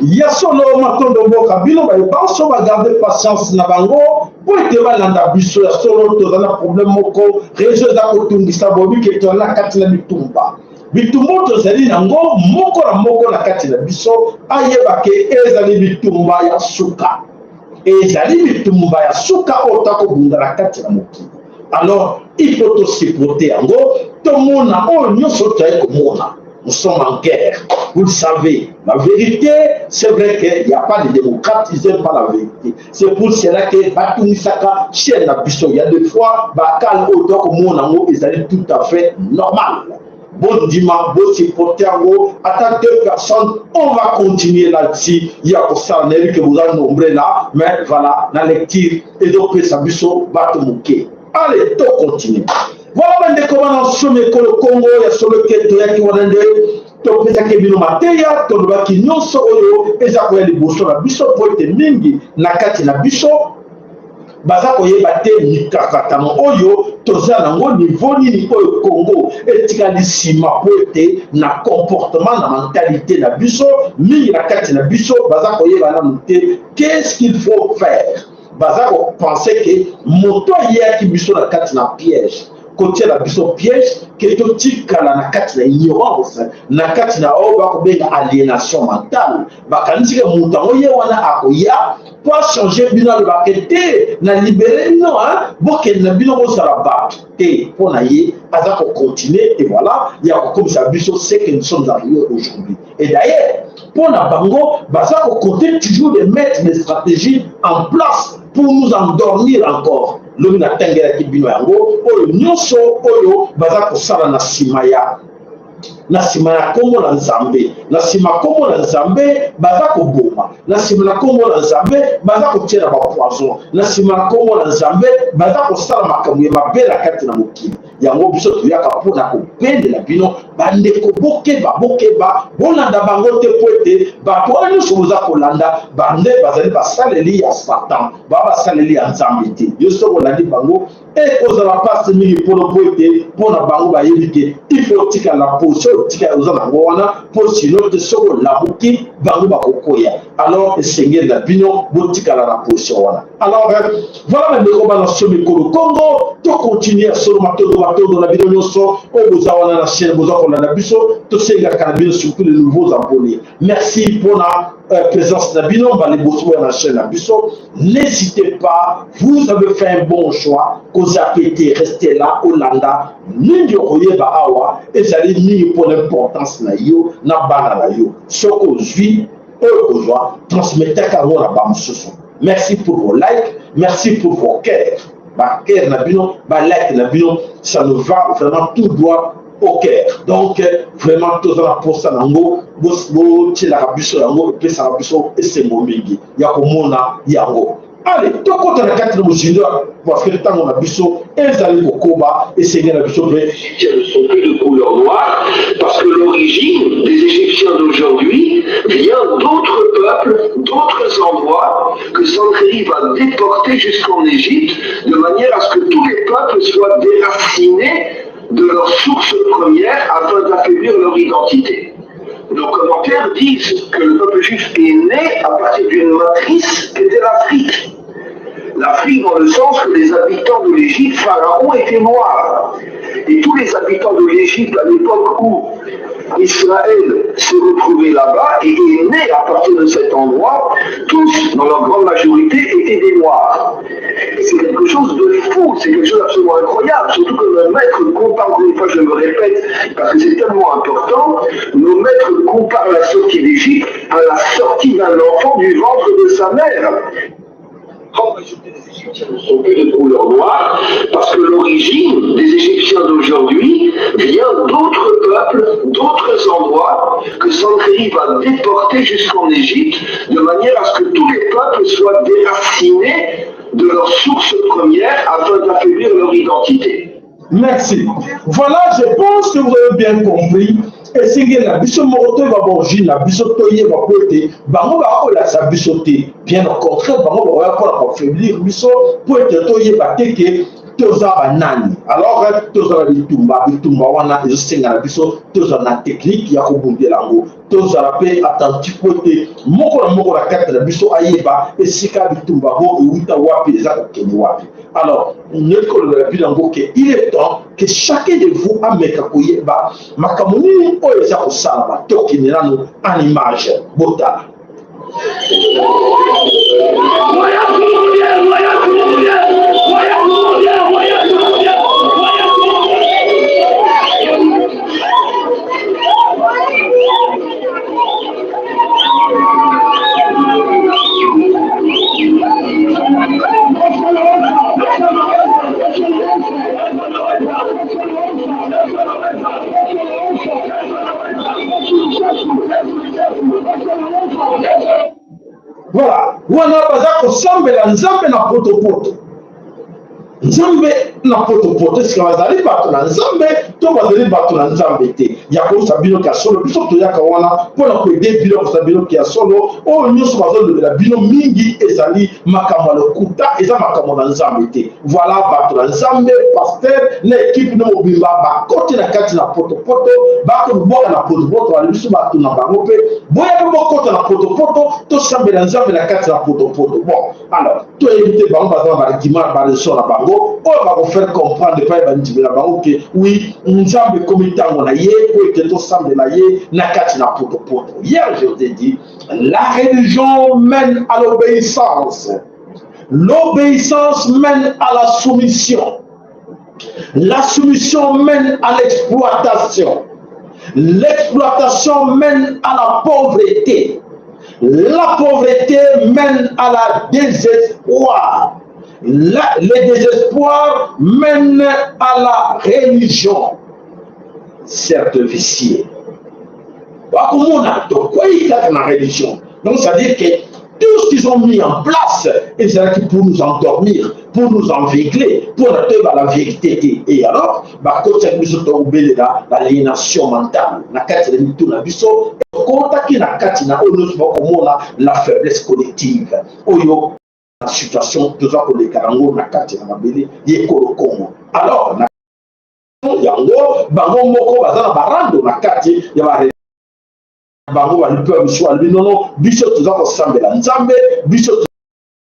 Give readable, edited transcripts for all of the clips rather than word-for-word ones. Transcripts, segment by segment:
Ya solo, matondo mboka bino baye banso bagarde patience na bango mpo ete balanda biso. Ya solo, toza na problème moko, réseau eza kotungisa. Boyebi ke toza na kati na bitumba. Bitumba tozali nango, moko na moko na kati na biso ayeba ke ezali bitumba ya suka, ezali bitumba ya suka oyo takobunda na kati na mokili. Alors il faut tosupporter yango, tomona oyo nyonso toyai komona. Nous sommes en guerre. Vous le savez. La vérité, c'est vrai qu'il n'y a pas de démocrates, ils n'aiment pas la vérité. C'est pour cela que batungisaka chaîne na biso. Il y a des fois, bakal oyo tokomona yango ezali tout à fait normal. Bondima, bosupporter yango, ata deux personnes, on va continuer là-dessus. Ya kosala, nayebi ke boza nombre là, mais voilà, na lecture ezopesa biso bato moke. Allez, to continue. Voilà, bandeko bana nsomi ekolo Kongo, ya solo ke toyaki wana nde topesaki bino mateya, tolobaki nyonso oyo eza koya liboso na biso, po ete mingi na kati na biso baza koyeba te mikakatano oyo toza nango, niveau nini oyo Congo etikali nsima, po ete na comportement, na mentalité na biso, mingi na kati na biso baza koyeba nanu te qu'est-ce qu'il faut faire. Baza kopenser ke moto ayeyaki biso na kati na piège, kotiela biso piège ke totikala na kati na ignorance, na kati na oyo bakobenga aliénation mentale. Bakanisi ke moto yango ye wana akoya po achanger bino, alobaka te na libérer bino, bokende na bino, bozala bato te. Mpo na ye aza kocontinuer et voilà ya kokomisa biso ce que nous sommes arrivés aujourd'hui. Et d'ailleurs, mpo na bango, baza kocompter toujours de mettre des stratégies en place pour nous endormir encore. Lobi natangelaki bino yango, oyo nyonso oyo baza kosala na nsima ya nkombo na Nzambe. Na nsima nkombo na Nzambe baza koboma, na nsima na nkombo na Nzambe baza kotiela bapoison, na nsima na nkombo na Nzambe baza kosala makambo ya mabe na kati na mokili. Yango biso toyaka mpona kobendela bino, bandeko, bokeba, bokeba, bolanda bango te, po ete bato wana nyonso boza kolanda bande bazali basaleli ya Satan, baa basaleli ya Nzambe te. Yo soki olandi bango, ekozala mpasi mingi mpona, po ete mpona bango bayebi te. Il faut otikala position otika oza nango wana, mpo sinon te, soki olamuki, bango bakokoya. Alors esengeli na bino botikala na position wana. Alors voilà, bandeko bana so mikolo Congo, tocontinuer. Ya solo, matondo, matondo na bino nyonso oyo boza wana na chaîne, boza kolanda biso. Tosengaka na bino, surtout les nouveaux abonnés, merci mpona présence na bino mbala liboso boya na chaîne na biso. N'hésitez pas, vous avez fait un bon choix. Kozapper te, restez là, olanda mingi, okoyeba awa ezali mingi mpona importance na yo na bana na yo. Soki ozwi oyo kozwa, transmettaka yango na bamosusu. Merci pour vos likes, merci pour vos cœurs, bacœur na bino, balike na bino, ça nous va vraiment tout droit au cœur. Donc vraiment toza na posa nango, botielaka biso yango, epesaka biso esengo mingi ya komona yango. Allez, tokɔta na kati na mozindo, parce que ntango na biso ezali kokoba, esengeli na biso mpe. Égyptiens ne sont plus de couleur noire parce que l'origine des Égyptiens d'aujourd'hui vient d'autres peuples, d'autres endroits que Sanchérib va déporter jusqu'en Égypte de manière à ce que tous les peuples soient déracinés de leur source première afin d'affaiblir leur identité. Nos commentaires disent que le peuple juif est né à partir d'une matrice qui était l'Afrique. L'Afrique dans le sens que les habitants de l'Égypte, Pharaon, étaient noirs. Et tous les habitants de l'Égypte à l'époque où Israël s'est retrouvé là-bas et est né à partir de cet endroit, tous, dans leur grande majorité, étaient des Noirs. Et c'est quelque chose de fou, c'est quelque chose d'absolument incroyable, surtout que nos maîtres comparent, encore une fois je me répète, parce que c'est tellement important, nos maîtres comparent la sortie d'Égypte à la sortie d'un enfant du ventre de sa mère. La majorité des Égyptiens ne sont plus de couleur noire parce que l'origine des Égyptiens d'aujourd'hui vient d'autres peuples, d'autres endroits que Sanchérib va déporter jusqu'en Égypte de manière à ce que tous les peuples soient déracinés de leur source première afin d'affaiblir leur identité. Merci. Voilà, je pense que vous avez bien compris. Esengeli na biso moko toyeba baorigine na biso, toyeba mpo ete bango bakolakisa biso te. Bien au contraire, bango bakoya mpona koaffaiblir biso mpo ete toyeba te ke toza banani. Alors tozala bitumba, bitumba wana ezosenga na biso tozala na technique ya kobundela yango, tozala mpe attentif mpo ete moko na moko na kati na biso ayeba esika bitumba yango ewuta wapi, eza kokende wapi. Alors neti kolobela bino yango ke il est temps que chacun de vous ameka koyeba makambo nini oyo eza kosalama. Tokende nanu en image, botala. Voilà, wana baza kosambela Nzambe na potopoto. Nzambe na potopoto, esika bazali bato na Nzambe to bazali bato na Nzambe te? Ya koyebisa bino ke ya solo, biso toyaka wana mpo na koede bino, kosa bino ke ya solo, oyo nyonso bazolobela bino mingi ezali makambo ya lokuta, eza makambo na Nzambe te. Voilà, bato na Nzambe, pasteur na ekipe no mobimba bakoti na kati na potopoto, bakobwaka na potopoto, balobi biso bato na bango mpe boya mpe bokota na potopoto, tosambela Nzambe na kati na potopoto. Bon, alors toyebi te, bango baza na baargument, bareson na bango oyo bakofaire comprendre epai bandimela bango ke oui, Nzambe ekomi ntango na ye po ete tosambela ye na kati na potopoto. Hier je vous ai dit, la religion mène à l'obéissance, l'obéissance mène à la soumission, la soumission mène à l'exploitation, l'exploitation mène à la pauvreté, la pauvreté mène à la désespoir, le désespoir mène à la religion. Cercle vicieux. Bakomona tokwei kaka na religion. Donc ça veut dire que tout ce qu'ils ont mis en place ezalaki pour nous endormir, pour nous enveigler, pour na toyeba la vérité te. Et alors bakotisaki biso tokobelela l'aliénation mentale na kati na mitu na biso, ekotaki na kati na oyo nyonso bakomona la faiblesse collective oyo na situation toza koleka yango na kati na mabele ye ekolo Congo. Alors na yango, bango moko baza na barando na kati ya ba bango, bali mpe biso balobi nono, biso toza kosambela Nzambe, biso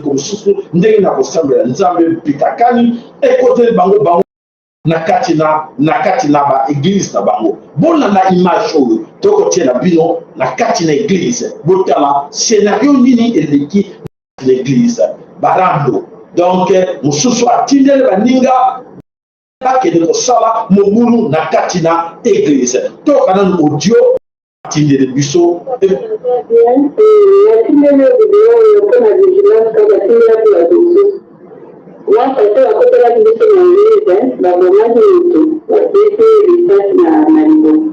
mosusu ndenge na kosambela Nzambe mpitakani ekoteli bango, bango na kati na baeglise na bango. Bolanda image oyo tokotiela bino na kati na eglise, botala scénario nini eleki na eglise barando. Donc mosusu atindeli baninga bakende kosala mobulu na kati na eglise. Toyoka nanu audio atindeli biso. Natindeli yo video oyo mpona vigilance kaka. Tindelaki bato mosusu wana te, bakotelaki biso na eglise, babomaki motu, babeti lisasi na libumu,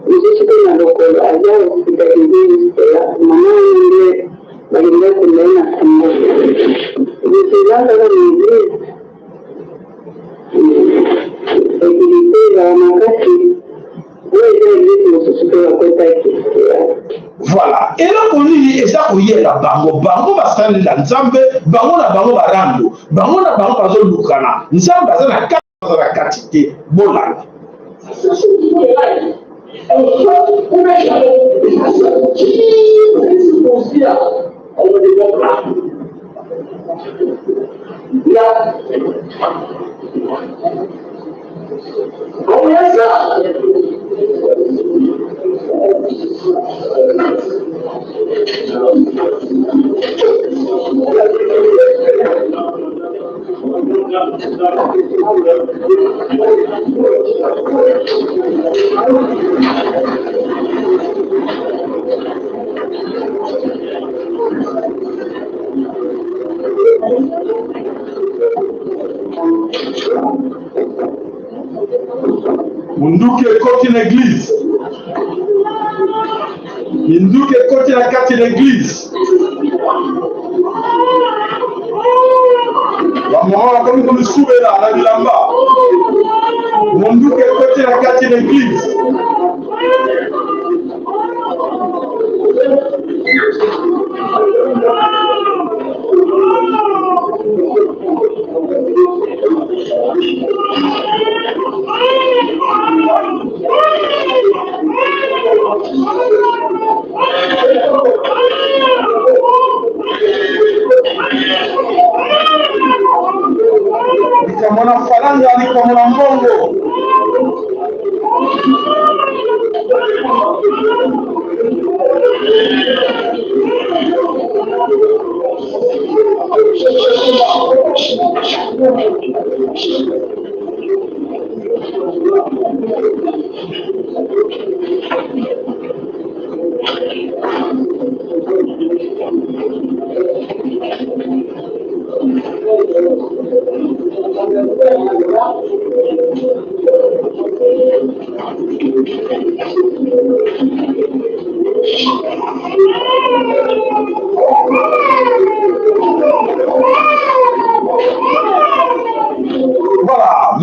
mosusu mpe na lokolo, aza hospitalisé jusque là. Mama wana nde balingi kunda ye na Congo. Vigilance kaka na eglise, sécurité ezala makasi. Oyo eza eglise mosusu mpe bakotaki. Voilà, eloko nini eza koyela bango? Bango basalela Nzambe, bango na bango barando, bango na bango bazolukana. Nzambe aza na kati, aza na kati te. Bolanda. Munduki ekoti na eglise, minduki ekoti na kati na eglise, bamama bakomi komisubela na bilamba. Munduki ekoti na kati na eglise.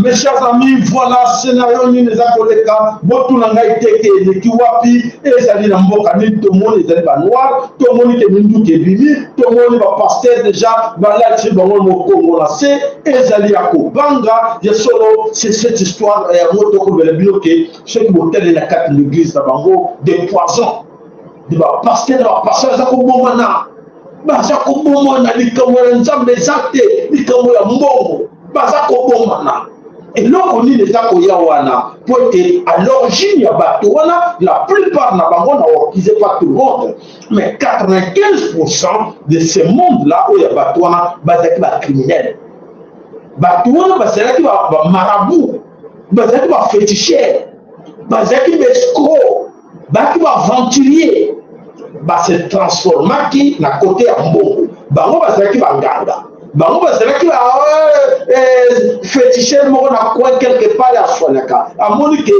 Mes chers amis, voilà scénario nini eza koleka. Botuna ngai te ke eleki wapi, ezali na mboka nini. Tomoni ezali ba noir, tomoni ke minduki ebimi, tomoni ba pasteur déjà balati bango mokongo na se, ezali ya kobanga ya solo. C'est cette histoire yango tokolobela bino ke soki botali na kati l'église na bango de poison de ba pasteur na ba pasteur eza kobomana, baza kobomana. Likambo ya Nzambe eza te, likambo ya mbongo, baza kobomana. Eloko nini eza koya wana? Po ete à l'origine ya bato wana, la plupart na bango, na accuse pas tout le monde, mais 95% de ce monde là oyo ya bato wana bazalaki bacriminel. Bato wana bazalaki bamarabout, bazalaki baféticheur, bazalaki baescroc, bazalaki baaventurier. Base transformaki na côté ya mbongo. Bango bazalaki banganga, bango bazalaki ba féticheur moko na coin quelque part aswanaka. Amoni ke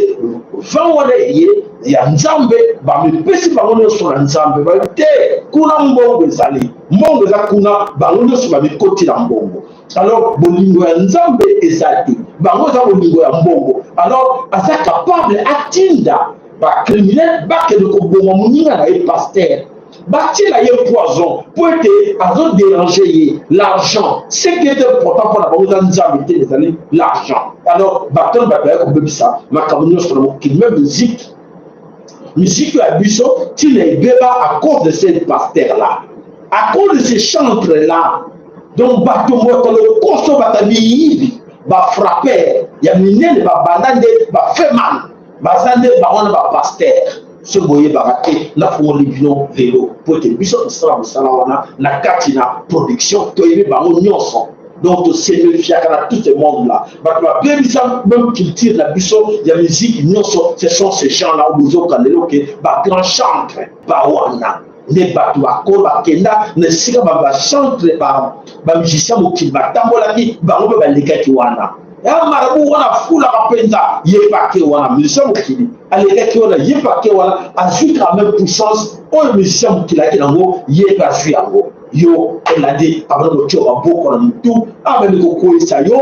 vin wana eye ya Nzambe, bamipesi bango nyonso na Nzambe. Babi te, kuna mbongo ezali, mbongo eza kuna. Bango nyonso bamikoti na mbongo. Alors bolingo ya Nzambe eza te, bango eza bolingo ya mbongo. Alors aza capable atinda bacriminel bakende koboma moninga na ye pasteur, batiela ye poison mpo ete azodéranger ye. L'argent, ce qui est important mpona bango eza Nzambe te, ezali l'argent. Alors bato wana, bato baye kobebisa makambo nyonso na mokili, même musique. Musique ya biso ntina ebeba à cause de ces pasteurs là, à cause de ces chantres là. Donc bato moto lokoso, bato ya miyibi, bafrappeur ya minene, babanda nde bafeman, baza nde bango na bapasteur. Soki boyebaka te, nafungoli bino lelo, po ete biso tosala mosala wana na kati na production, toyebi bango nyonso. Donc toseméfiaka na tout ce monde là. Bato babebisa même culture na biso ya musique nyonso, ce sont ces gens là oyo bozoka lelo ke bagrand chantre bawana nde bato bakolo bakenda na esika bachantre, bamusicien mokili batambolaki, bango mpe balekaki wana. Ya marabout wana afulaka mpenza ye pake wana, musicien mokili alekaki wana, ye pake wana azwi quand même puissance oyo musicien mokili ayaki nango, ye mpe azwi yango. Yo elandi, abandi kotia maboko na motu, abandi kokweyisa yo.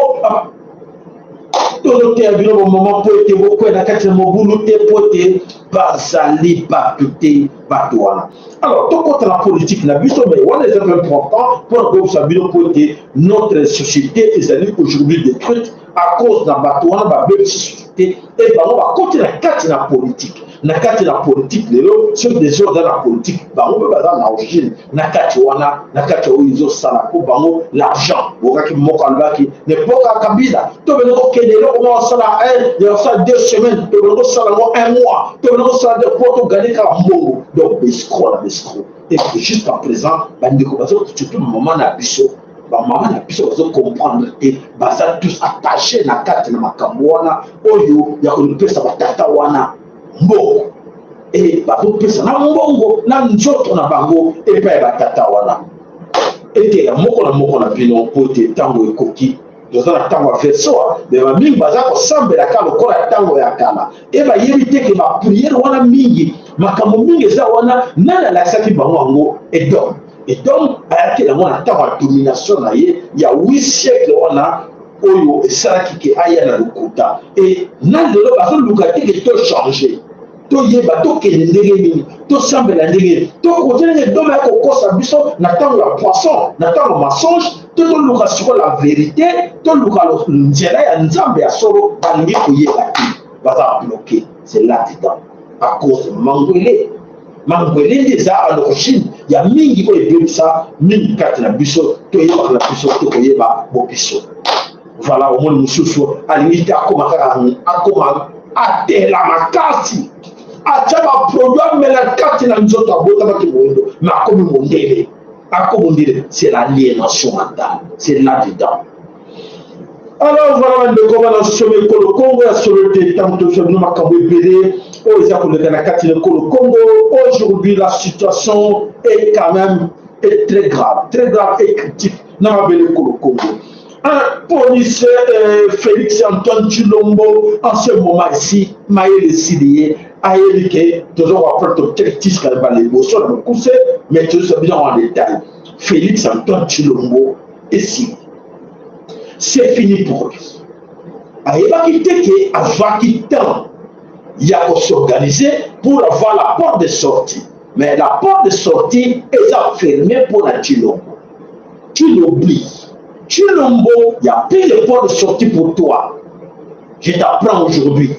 Tozoteya bino bamama mpo ete bokwea na kati na mobulu te, mpo ete bazali bato te, bato wana. Alors tokota na politique na biso, mais wana eza important mpona koyebisa bino mpo ete notre société ezali aujourd'hui détruite à cause na bato wana babebisi société. E bango bakoti na kati na politique, na kati na politique lelo. Soki désordre na politique, bango mpe baza na origine na kati wana, na kati oyo ezosala mpo bango l'argent. Bokaki moko alobaki na époque ya Kabila: tobende kokende eloko moko osala osala 2 semaines, tobende kosala yango un mois, tobende kosala de po togagner kaka mbongo. Donc baescroc na baescroc. Et jusqu'à présent, bandeko bazo, surtout mama na biso, bamama na biso bazocomprendre te. Baza tous attaché na kati na makambo wana oyo ya kopesa batata wana mbongo, e bazopesa na mbongo na nzoto na bango epai ya batata wana. Eteya moko na moko na bino mpo ete ntango ekoki. Toza na ntango ya versoa, me bamingi baza kosambelaka lokola ntango ya kala e bayebi te ke baprière wana mingi, makambo mingi eza wana. Nani alakisaki bango yango? Edom. Edom ayaki yango na ntango ya domination na ye ya 8 siècle wana oyo esalaki ke aya na lokuta. E na lelo bazoluka te ke tochange, toyeba tokende ndenge nini, tosambela ndenge nini, tokote ndenge Edom ya kokosa biso na ntango ya poisson, na ntango ya mensonge. To toluka sikoyo la vérité, toluka nzela ya Nzambe ya solo. Balingi koyeba te, baza bloqué. C'est là dedans à cause mangwele. Mangwele nde eza à l'origine ya mingi oyo ebebisa mingi kati na biso. Toyebaka na biso te, koyeba bobiso. Voilà, omoni mosusu alingi te akoma kaka, akoma atela makasi, atya baproduit, amela kati na nzoto. Abotamaki moyindo mais akomi mondele, akomi mondele. C'est l'aliénation mentale, c'est là dedans. Alors voilà, bandeko bana solo ekolo Kongo ya solo te, ntango tozwa bino makambo ebele oyo eza koleka na kati na ekolo Congo. Aujourd'hui, la situation est quand même est très grave, très grave et critique na mabele ekolo Congo. Un policier, Félix Antoine Tshilombo, en ce moment ici, mayele esili ye, ayebi ke toza koapprendre objectif kala liboso na mokuse, mais tozwa bino en détail. Félix Antoine Tshilombo esili, c'est fini pour lui. Ayebaki te ke azwaki temps ya ko s'organiser pour avoir la porte de sortie. Mais la porte de sortie eza fermée mpo na Tshilombo. Tu l'oublies. Tshilombo, il y a plus de porte de sortie pour toi. Je t'apprends aujourd'hui.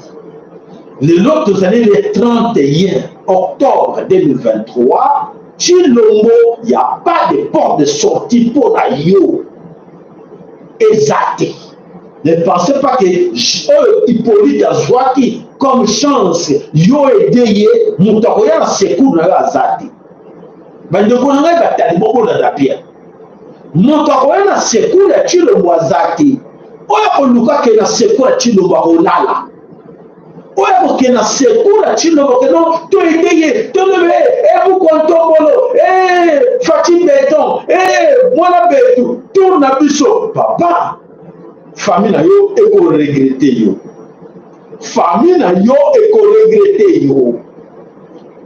Lelo tozali le 31 octobre 2023, Tshilombo, il n'y a pas de porte de sortie mpo na yo. Eza te. Ne pensez pas que oyo Hippolyte azwaki comme chance yo aide ye moto akoya na secours na yo aza te. Bandeko na ngai batali bobolanda bien. Moto akoya na secours ya Tshilombo aza te. Oyo akoluka ke na secours ya Tshilombo akolala. Oyo akokende na secours ya Tshilombo ke non to aide ye tolobe ebukwa ntombolo eh Fatshi beton eh mwana betu tour na biso papa. Famille na yo eko regretter yo. Famille na yo eko regretter yo.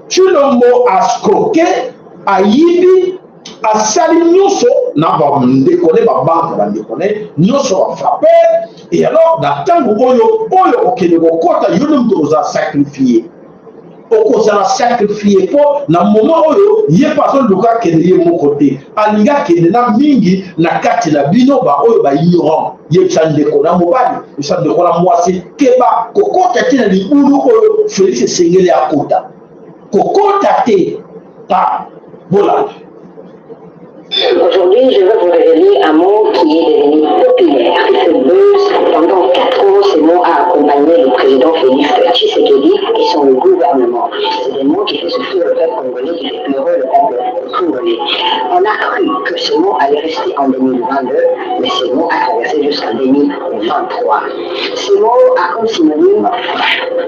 Tshilombo a escroqué, ayibi, asali nyonso na ba ndeko ne ba banque ba ndeko ne nyonso ba frapper et alors na ntango oyo oyo okende kokota yo nde moto oza sacrifier. Okozala sacrifier po na moment oyo ye pe azoluka akende ye moko te, alingi akende na mingi na kati na bino ba oyo ba ignorant. Yebisa ndeko na mobali, yebisa ndeko na mwasi, keba kokota te na libulu oyo Felix esengeli akota. Kokota te. Ta bolanda. Aujourd'hui, je vais vous révéler un mot qui est devenu populaire, qui fait buzz. Pendant 4 ans, ce mot a accompagné le président Félix Tshisekedi et son gouvernement. C'est des mots qui fait souffrir le peuple congolais, qui fait pleurer le peuple congolais. On a cru que ce mot allait rester en 2022, mais ce mot a traversé jusqu'en 2023. Ce mot a comme synonyme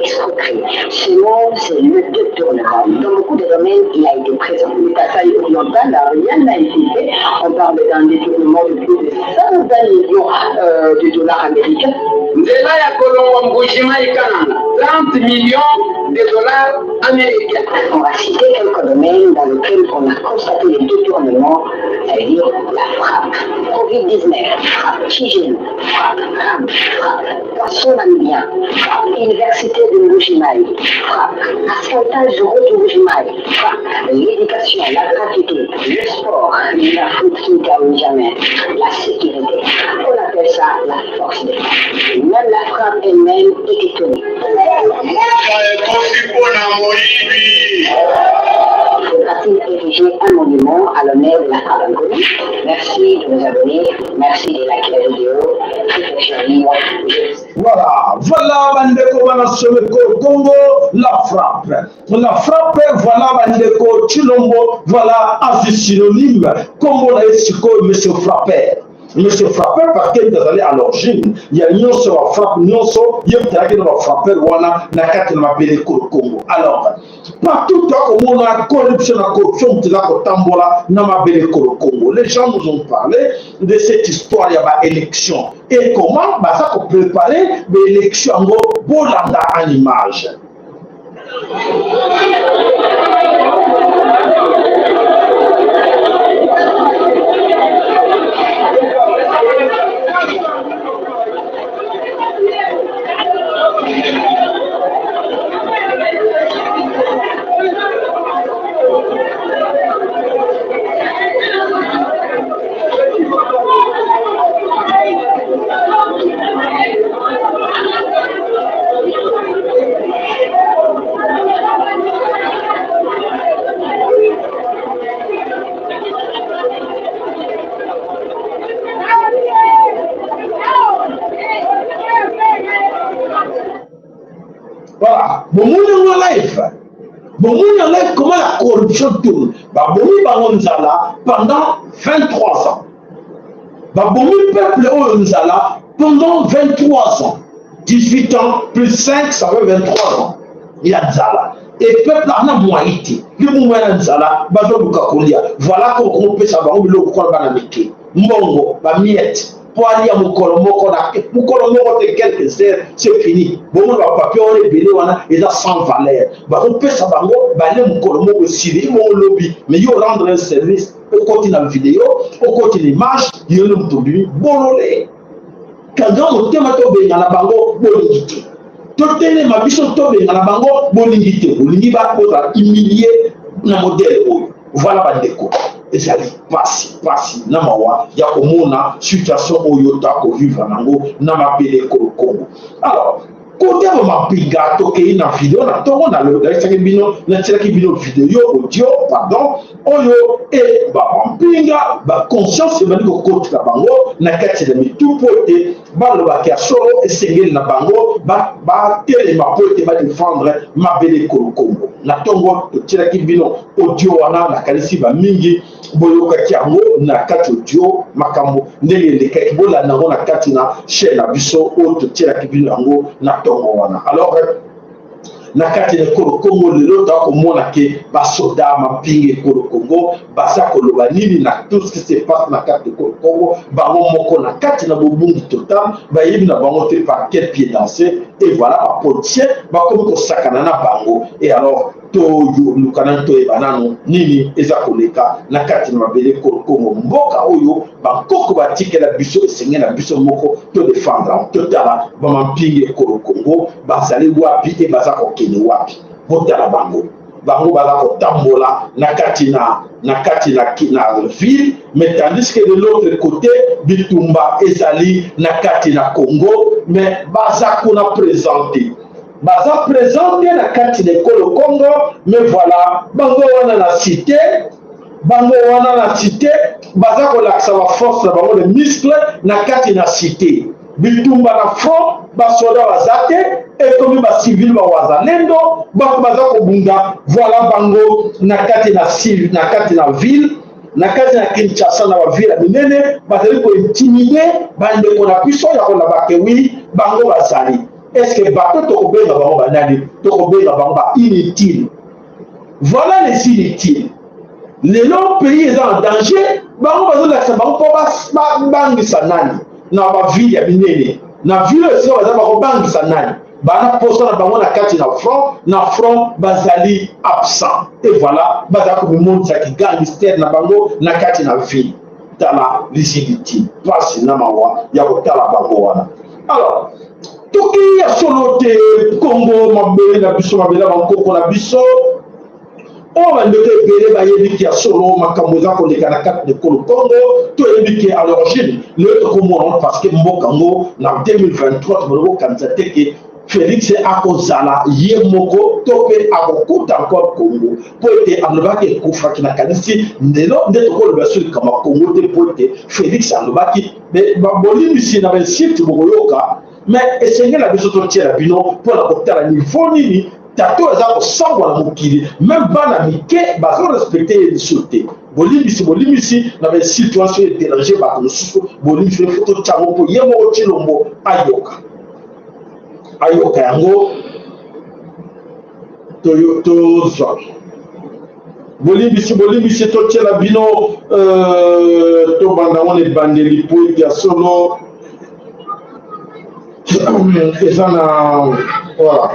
escroquerie. Ce mot, c'est le détournement. Dans beaucoup de domaines, il a été présent. Le Kasaï oriental, rien n'a été fait. On parle d'un détournement de plus de 120 millions de dollars américains. Nzela ya kolongwa Mbuji-Mayi Kananga, 30 millions de dollars américains. On va citer quelques domaines dans lesquels on a constaté les détournements, c'est-à-dire la frappe. Covid-19, frappe. Chigel, frappe. RAM, frappe. Poisson namibien, frappe. Université de Mbuji-Mayi, frappe. Asphaltage de route Mbuji-Mayi, frappe. L'éducation, la gratuité, le sport, la foot qui ne termine jamais, la sécurité. On appelle ça la force de frappe. Même la frappe elle-même est étonnée. Faudra-t-il ériger un monument à l'honneur de la frappe inconnue? Merci de vous abonner, merci de liker la vidéo. Voilà, voilà bandeko bana Someko Congo, la frappe. La frappe, voilà bandeko Tshilombo, voilà azi synonyme, kombo na ye sikoyo monsieur frappeur. Monsieur frappeur parce que azali à l'origine ya nyonso ba frappe nyonso ye moto azalaki na ba frappeur wana na kati na mabele Congo. Alors partout tokomona corruption na corruption moto eza kotambola na mabele ekolo Congo. Les gens nous ont parlé de cette histoire ya ba élection et comment baza kopréparer ba élection yango bolanda en image. Voilà, bomoni yango live, bomoni yango live comment la corruption tourne. Babomi bango nzala pendant 23 ans, babomi peuple oyo nzala pendant 23 ans, 18 ans plus 5 ça fait 23 ans ya nzala. Et peuple ana moyen te, libunga ya nzala bazoluka kolia. Voilà kokopesa bango biloko kola bana mike, mbongo ba miettes po alia mokolo moko na mokolo moko te, quelques heures c'est fini. Bomona ba papier wana ebele wana eza sans valeur, bakopesa bango balie mokolo moko esili bongo lobi. Mais yo rendre un service, okoti na video, okoti na image, yo nde moto obimi bolole. Kanga motema, tobengana bango, bolingi te. Totelema biso, tobengana bango, bolingi te. Bolingi bakozala humilié na modèle oyo. Voilà bandeko, ezali pasi pasi na mawa ya komona situation oyo tokovivre nango na mabele ekolo Kongo. Alors, côté ya bamapinga, tokei na video na ntongo, nalakisaki bino, natielaki bino video, audio pardon, oyo e bamampinga baconscience ebandi kokotela bango na kati na mitu mpo ete balobaki ya solo, esengeli na bango batelema mpo ete badefendre mabele ekolo Kongo. Na ntongo totielaki bino audio wana, nakanisi bamingi boyokaki yango na kati audio, makambo ndenge elekaki. Bolanda yango na kati na chaîne na biso oyo totielaki bino yango na ntongo wana. Alors, na kati na ekolo Kongo lelo, toa komona ke basoda mampinga ekolo Kongo baza koloba nini na tout ce qui se passe na kati ekolo Kongo. Bango moko na kati na bobungi total, bayebi na bango te par quel pied danser. Et voilà, bapoliticien bakomi kosakana na bango. Et alors, toluka nanu toyeba nanu nini eza koleka na kati na mabele ekolo Kongo, mboka oyo bankoko batikela biso. Esenge na biso moko todefendre. Totala bamampinga ekolo Kongo bazali wapi e baza kokende wapi. Botala bango, bango baza kotambola na kati na ville, mais tandis que de l'autre côté bitumba ezali na kati na Congo, mais baza kuna présente, baza présente na kati na ekolo Congo. Mais voilà, bango wana na cité, bango wana na cité baza kolakisa baforce na bango de muscle na kati na cité. Bitumba na front, basoda baza te, ekomi bacivile, bawazalendo, bato baza kobunda. Voilà bango na kati na ville, na kati na Kinshasa, na bavile ya minene, bazali kointimider bandeko na biso ya kolobaka ke oui, bango bazali. Est ce que bato tokobenga bango banani? Tokobenga bango ba inutile. Voilà les inutiles. Lelo pays eza en danger, bango bazolakisa bango mpo babangisa nani na bavile ya minene? Na ville oyo esika baza, bakobangisa nani? Bana posa na bango na kati na front, na front bazali absent. Et voilà, baza komimonisa kigangster na bango na kati na ville. Tala les inutiles, mpasi na mawa ya kotala bango wana. Alors, tokei ya solo te, Kongo mabele na biso, mabele ya bankoko na biso oyo bandeko ebele bayebi ke ya solo makambo eza koleka na kati na ekolo Congo. Toyebi ke à l'origine lelo tokomona, parce que mboka yango na 2023 tobona kokanisa te ke Félix akozala ye moko to mpe akokuta encore Congo, mpo ete alobaki ekufaki. Nakanisi lelo nde tokoloba so likambo ya Congo te, mpo ete Félix alobaki. Bolimbisi na bainsulte bokoyoka, mais esengeli na biso totiela bino mpona kotala niveau nini tato aza kosangwa na mokili. Même bana mike bazorespecter ye liso te. Bolimbisi, bolimbisi na bainsulte wana soki edéranger bato mosusu, bolimbisi. Faut totyango mpo ye moko Tshilombo ayoka, ayoka yango. Tozwa bolimbisi, bolimbisi, totiela bino, tobanda ngo na ebandeli po ete ya solo eza na, voilà,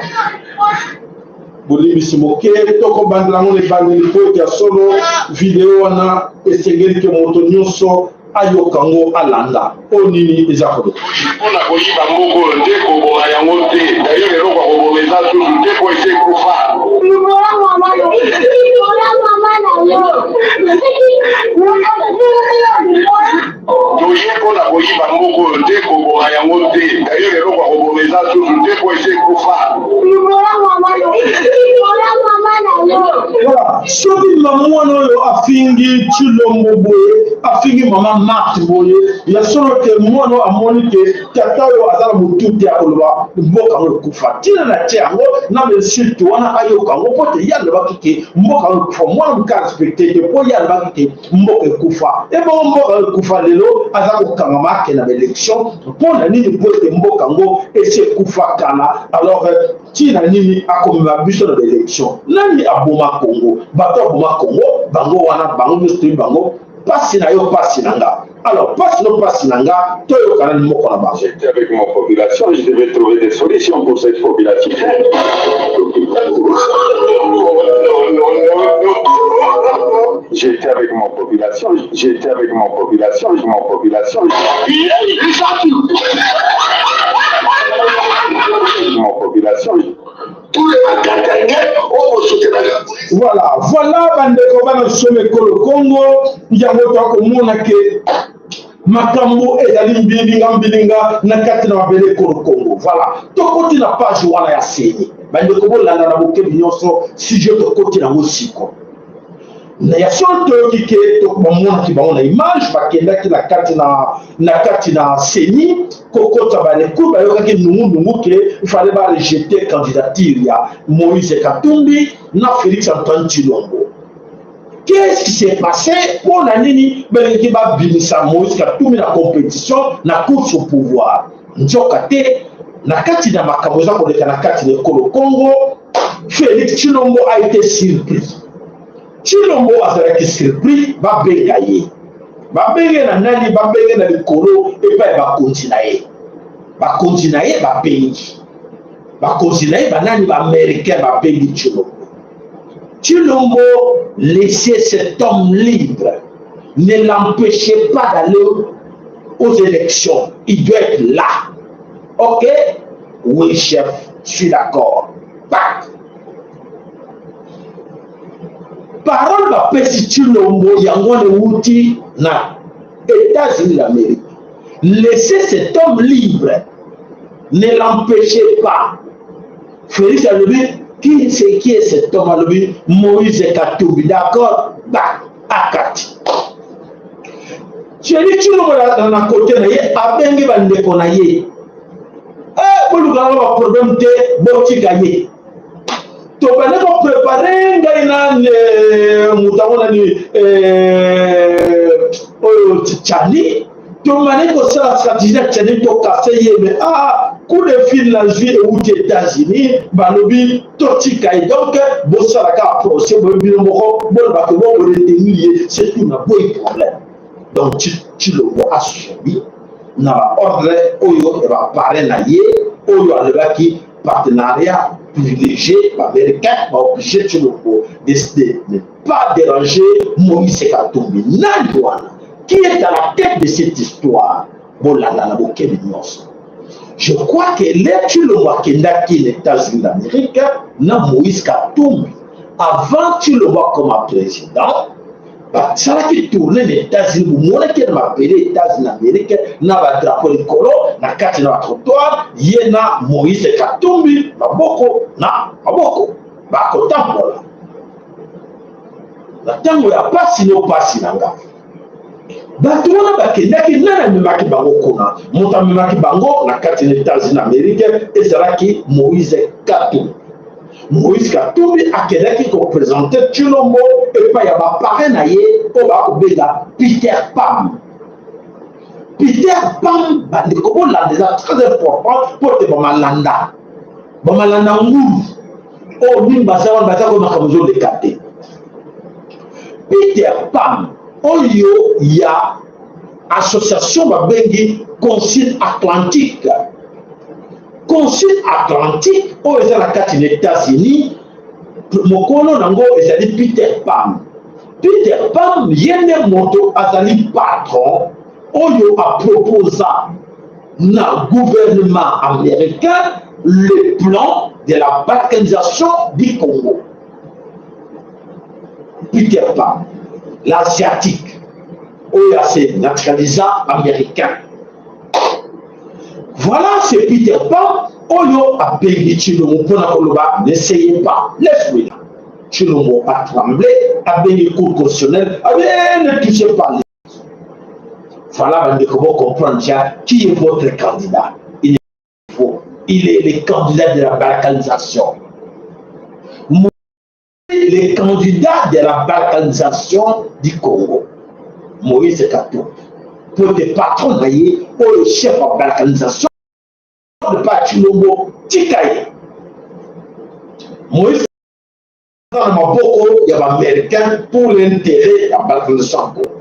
bolimbisi moke. Tokobandela yango na ebandeli po ete ya solo video wana esengeli ke moto nyonso ayoka yango, alanda oyo nini eza koloba. Mpona koyiba mboka oyo nde koboma yango te. D'ailleurs, eloko ya koboma eza susu te po esi ekufa. Libolo mama, libolo mama na yo. Toye mpona koyiba mboka oyo nde koboma yango te. D'ailleurs, eloko ya koboma eza susu te po esi ekufa. Libolo mama, libolo mama na yo. Voilà, soki mama wana oyo afingi Tshilombo boye, afingi mama Marthe boye, ya solo te mwana oyo amoni ke tata oyo aza na motu te, akoloba mboka yango ekufa. Ntina na tie yango na bainsulte wana, ayoka yango mpo te ye alobaki ke mboka yango ekufa. Mwana moke arespecter te mpo ye alobaki ke mboka ekufa. Ebongo mboka yango ekufa, lelo aza kokangama, akende na baélection mpo na nini? Mpo ete mboka yango esi ekufa kala. Alors, ntina nini akomema biso na baélection? Nani aboma Congo? Bato aboma Congo bango wana, bango nyonso toyebi bango. Pasi na yo, pasi na nga. Alors, pasi no, pasi na nga, toyokana ni moko na bango. J'étais avec ma population, je devais trouver des solutions pour cette population. Non, non, non, non, non. J'étais avec mon population, j'étais avec mon population, mon population. Mon population. Tous les Bakatangais oyo bosotelaka. Voilà, voilà bandeko bana solo ekolo Congo, yango tokomona ke makambo ezali mbilinga mbilinga na kati na mabele ekolo Congo. Voilà, tokoti na page wana ya seni. Bandeko bolanda na bokebi nyonso sujet tokoti nango siko. Na ya solo toyoki ke bamonaki bango na image bakendaki na kati na na kati na seni kokota baleku bayokaki nungunungu ke fallait ba rejeter candidature ya Moïse Katumbi na Félix Antoine Tshilombo. Qu'est-ce qui s'est passé? Mpo na nini balingaki babimisa Moïse Katumbi na compétition na course au pouvoir? Nzoka te na kati na makambo eza koleka na kati na ekolo Congo, Félix Tshilombo a été surpris. Tshilombo azalaki surpris, babenga ye. Babenge na nani? Babenge na likolo epai ya bakonzi na ye. Bakonzi na ye babengi. Bakonzi na ye banani? Ba-Américain babengi Tshilombo. Tshilombo, laissez cet homme libre. Ne l'empêchez pas d'aller aux élections. Il doit être là. Ok? Oui, chef, je suis d'accord. Bac. Parole bapesi Tshilombo yango wana ewuti na États-Unis d'Amérique. Laissez cet homme libre. Ne l'empêchez pas. Félix alobi qui c'est qui est cet homme alobi Moïse Katumbi. D'accord? Bac. Akati. Thierry Tshilombo na, na kote na ye abengi bandeko na ye eh, bolukaka ba problème te botika ye tobandi koprepare ngai na eh, moto yango nani eh, oyo chani tobandi kosala stratégie na chani tokase ye me ah coup de fil nazwi euti états-unis balobi totika ye donc bosala kaka procès boye bino moko bolobaka bo boretenir ye c'est tout na boyi problème donc Tshilombo asubi na ba ordre oyo ya ba parrain na ye oyo alobaki partenariat privilégié ba américain ba obligé Tshilombo décider ne pas déranger Moïse Katumbi nani wana qui est à la tête de cette histoire bolanda na bokebi nyonso je crois que le Tshilombo akendaki na États-Unis d'Amérique na Moïse Katumbi avant Tshilombo akoma président basalaki tourne na États-Unis bomonaki na mabele États-Unis na Amérique na badrapo likolo na kati na batrottoir ye na Moïse Katumbi maboko na maboko bakotambola na ntango ya pasi no pasi na nga bato wana bakendaki nani amemaki bango kuna moto amemaki bango na kati na États-Unis na Amérique ezalaki Moïse Katumbi Moïse Katumbi akendaki ko presenter Tshilombo epai ya ba parrain na ye oyo bakobenga Peter Pam. Peter Pam, bandeko bolanda eza très important mpo te bamalanda bamalanda ngulu oyo mingi baza wana baza koyo makambo ezoleka te. Peter Pam oyo ya association babengi Concile Atlantique Concile Atlantique oyo eza na kati na Etats-Unis, mokolo nango ezali Peter Pam. Peter Pam ye nde moto azali patron oyo aproposa na gouvernement américain le plan de la balkanisation du Congo. Peter Pam, l'asiatique, oyo ase naturalisa américain. Voilà c'est Peter Pan oyo abengi Tshilombo mpo na koloba n'essayez pas laisse-lui là. Tshilombo a tremblé, abengi cour constitutionnelle, abe eh, ne touchez pas. Voilà bandeko bo comprendre déjà qui est votre candidat. Il est faux. Il est le candidat de la balkanisation. Le candidat de la balkanisation du Congo, Moïse Katumbi, pour te patron na ye oyo chef ya balkanisation de pa Tshilombo tika ye. Moïse na maboko ya ba-américain pour l'intérêt ya balkanisation ya Congo.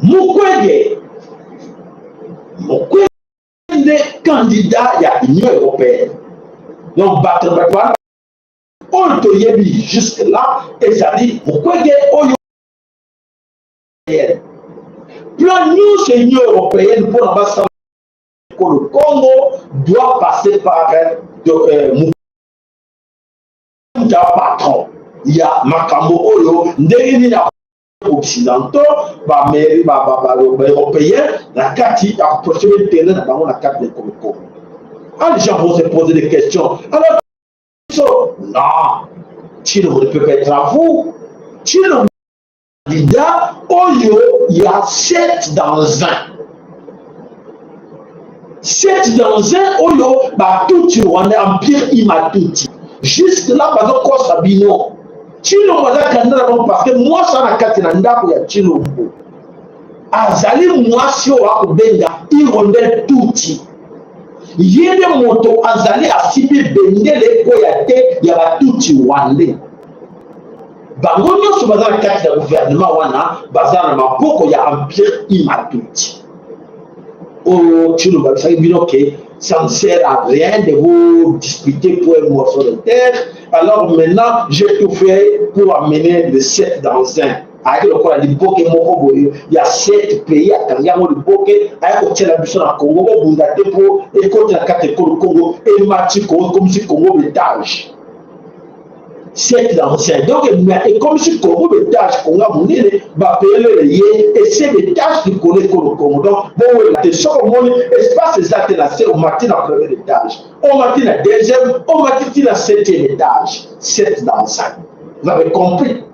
Mukwege, Mukwege nde candidat ya Union européenne. Donc bato bato wana Oyo toyebi jusque là ezali Mukwege oyo plan nyonso Union européenne mpo na basala ekolo Congo doit passer par de, euh, patron ya makambo oyo ndenge nini occidentaux baeuropéen na kati ya koprotege intérêt na bango na kati ya ekolo Congo. Ah, les gens vont se poser des questions. Alors, non, Tshilombo ne peut pas être à vous. Tshilombo candidat oyo ya 7 dans 1. 7 dans 1 oyo batutsi Rwanda empire imatuti. Jusque là bazokosa bino. Tshilombo aza candidat na bango parce que mwasi na kati na ndako ya Tshilombo azali mwasi oyo akobenga Hirondelle Tutsi. Ye nde moto azali asimbi bendele ekweya te ya batutsi rwandais. Bango nyonso baza na kati ya gouvernement wana baza na maboko ya empire imatutsi. Oyo Tshilombo abisaki bino ke ça ne sert à rien de vous disputer pour un morceau de terre. Alors maintenant, j'ai tout fait pour amener le 7 dans 1. Ayaki lokola liboke moko boye ya 7 pays, akangi yango liboke, aya kotiela biso na Congo. Bobunda te mpo ekoti na kati ekolo Congo, emati Congo, ekomisi Congo betage 7 dans 1. Donc ekomisi Congo betage, Congo ya monene bapelele ye ese betage likolo ekolo Congo. Donc bowela te, soki omoni espace eza te na se, omati na premier étage, omati na deuxième, omati ti na septième étage. 7 dans 1, vous avez compris?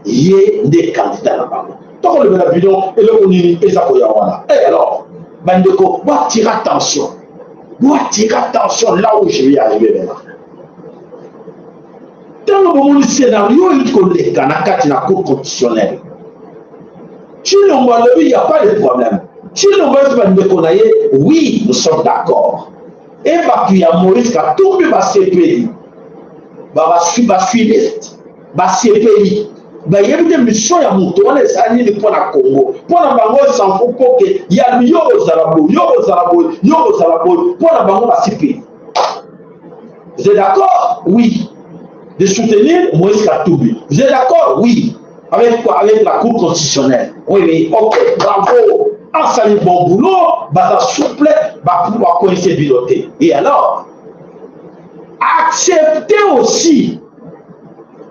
Ye nde candidat na bango. Tokolobela bino eloko nini eza koya wana. Et alors bandeko, boatire attention, boatire attention là où je vais arriver maintenant. Ntango bomoni scénario oyo koleka na kati na cour constitutionnelle, Tshilombo alobi ya pas de problème. Tshilombo esi bandeko na ye, oui, nous sommes d'accord. E bato ya Moïse Katumbi basepeli, bafiliste basepeli, bayebi te mission ya moto wana ezali nini mpo na Congo. Mpo na bango esanfu mpo ke ya yo ozala boye, yo ozala boye, yo ozala boye. Mpo na bango basepeli. Vous êtes d'accord? Oui. De soutenir Moïse Katumbi. Vous êtes d'accord? Oui. Avec quoi? Avec la Cour constitutionnelle. Oui, oui. Ok, bravo. Asali bon boulot, baza souple, bakoinse bino te. Et alors, acceptez aussi,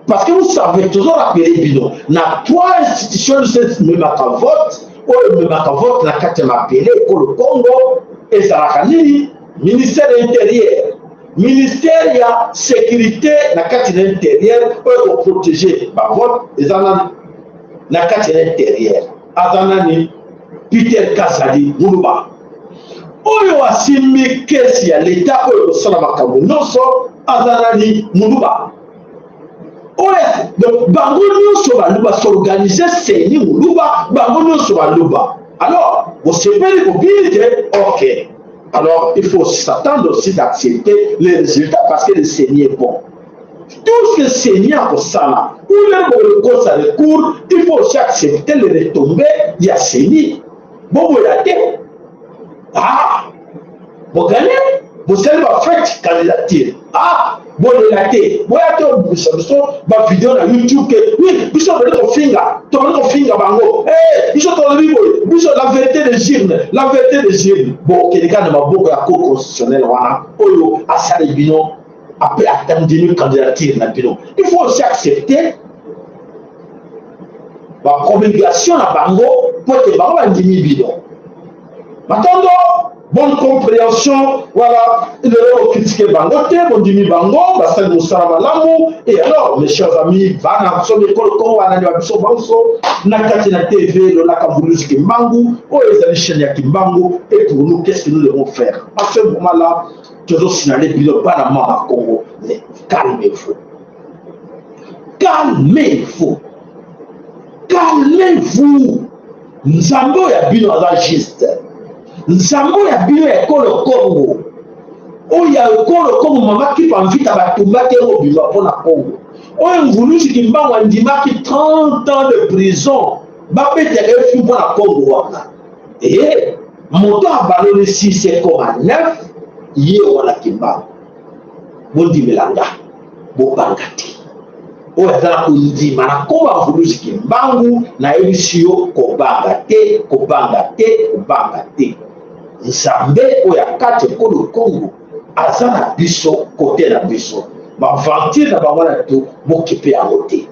parce que vous savez, toujours rappeler bino, na trois institutions memaka vote, oyo memaka vote na kati ya mabele ekolo Congo, ezalaka nini? Ministère intérieur, ministère ya sécurité na kati na intérieur oyo koprotege bavote eza nani na kati ya intérieur? Aza nani? Peter Kazadi Muluba. Oyo asimbi kesi ya leta oyo kosala makambo nyonso aza nani? Muluba. Oyo donc bango nyonso baluba s'organiser seni muluba, bango nyonso baluba. Alors bosepeli bobili te, ok. Alors il faut s'attendre aussi d'accepter les résultats parce que le Seigneur est bon. Tout ce que Seigneur akosala ou même bokokosa recours, il faut aussi accepter les retombées ya Seigneur. Boboya te. Ah, bogane bosali bafete candidature, ah, bolela te, boya te obimisa biso bavideo na YouTube ke oui, biso tobandi kofinga, tobandi kofinga bango, eh, biso tolobi boye, biso la vérité des urnes, la vérité des urnes. Bokende kaka na maboko ya cour constitutionnelle wana oyo asali bino ape atandimi candidature na bino. Il faut aussi accepter bapromulgation na bango po ete bango bandimi bino. Matondo, bonne compréhension. Voilà, lelo okritike bango te, bondimi bango basali mosala malamu. Et alors, mes chers amis, bana biso ekolo Kongo, banani ba biso banso na kati na TV Lolaka Mbuluzi Kimbangu, oyo ezali chaîne ya Kimbangu. Et pour nous, qu'est-ce que nous devons faire à ce moment là? Tozosinale bino bana mama Congo, mais calmez-vous, calmez-vous, calmez-vous. Nzambe oyo ya bino aza juste. Nzambe oyo ya bino ya ekolo Congo, oyo ya ekolo Congo, mama Kipa Mvita batumbaki yango bima mpo na Congo, oyo Mvuluzi Kimbangu andimaki 30 ans de prison babetaka ye fi mpo na Congo wana. E moto abaloli 6,9 ye wana Kimbangu, bondimela nga. Bobanga te. Oyo aza na kondima na nkombo ya Mvuluzi Kimbangu, nayebisi yo kobanga te, kobanga te, kobanga te. Nzambe oyo ya kati ekolo Kongo aza na biso kote na biso. Baventure na bango wana to bokipe yango te.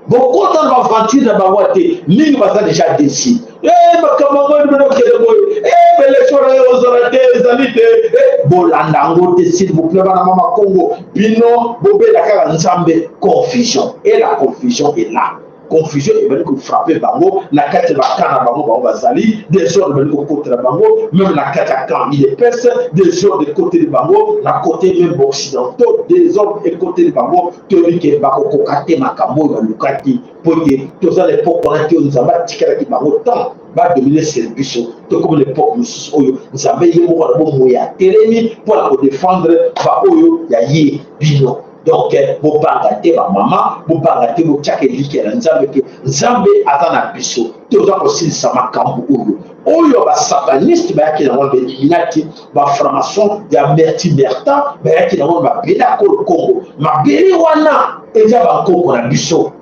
Bokota na baventure na bango te, mingi baza deja desi. Eh, makambo yango ebino okende boye, eh, belection na yo ozala te, ezali te. Eh, bolanda yango te, s'il vous plaît, bana mama Kongo, bino bobela kaka Nzambe. Confusion, et la confusion est là. Confusion ebandi kofrappe bango na kati ya bakamp na bango, bango bazali desordre ebandi kokotela bango meme na kati ya camp UDPS, desordre ekoteli bango na kote meme baoccidentaux, desordre ekoteli bango. Toyebi ke bakokoka te makambo oyo balukaki, mpo ete toza na epoke wana te oyo Nzambe atikalaki bango temps badomine sur biso. Tokomi na epoke mosusu oyo Nzambe ye moko na bomoi atelemi mpo na kodefendre baoyo ya ye bino. Donc bobanga te bamama, bobanga te, botiaka elikya na Nzambe ke Nzambe aza na biso. Toza kosilisa makambo oyo oyo basataniste bayaki nango na bailluminati, baframaçon ya Merti Merta bayaki nango na mabele ya kolo Kongo. Mabele wana eza bankoko na biso,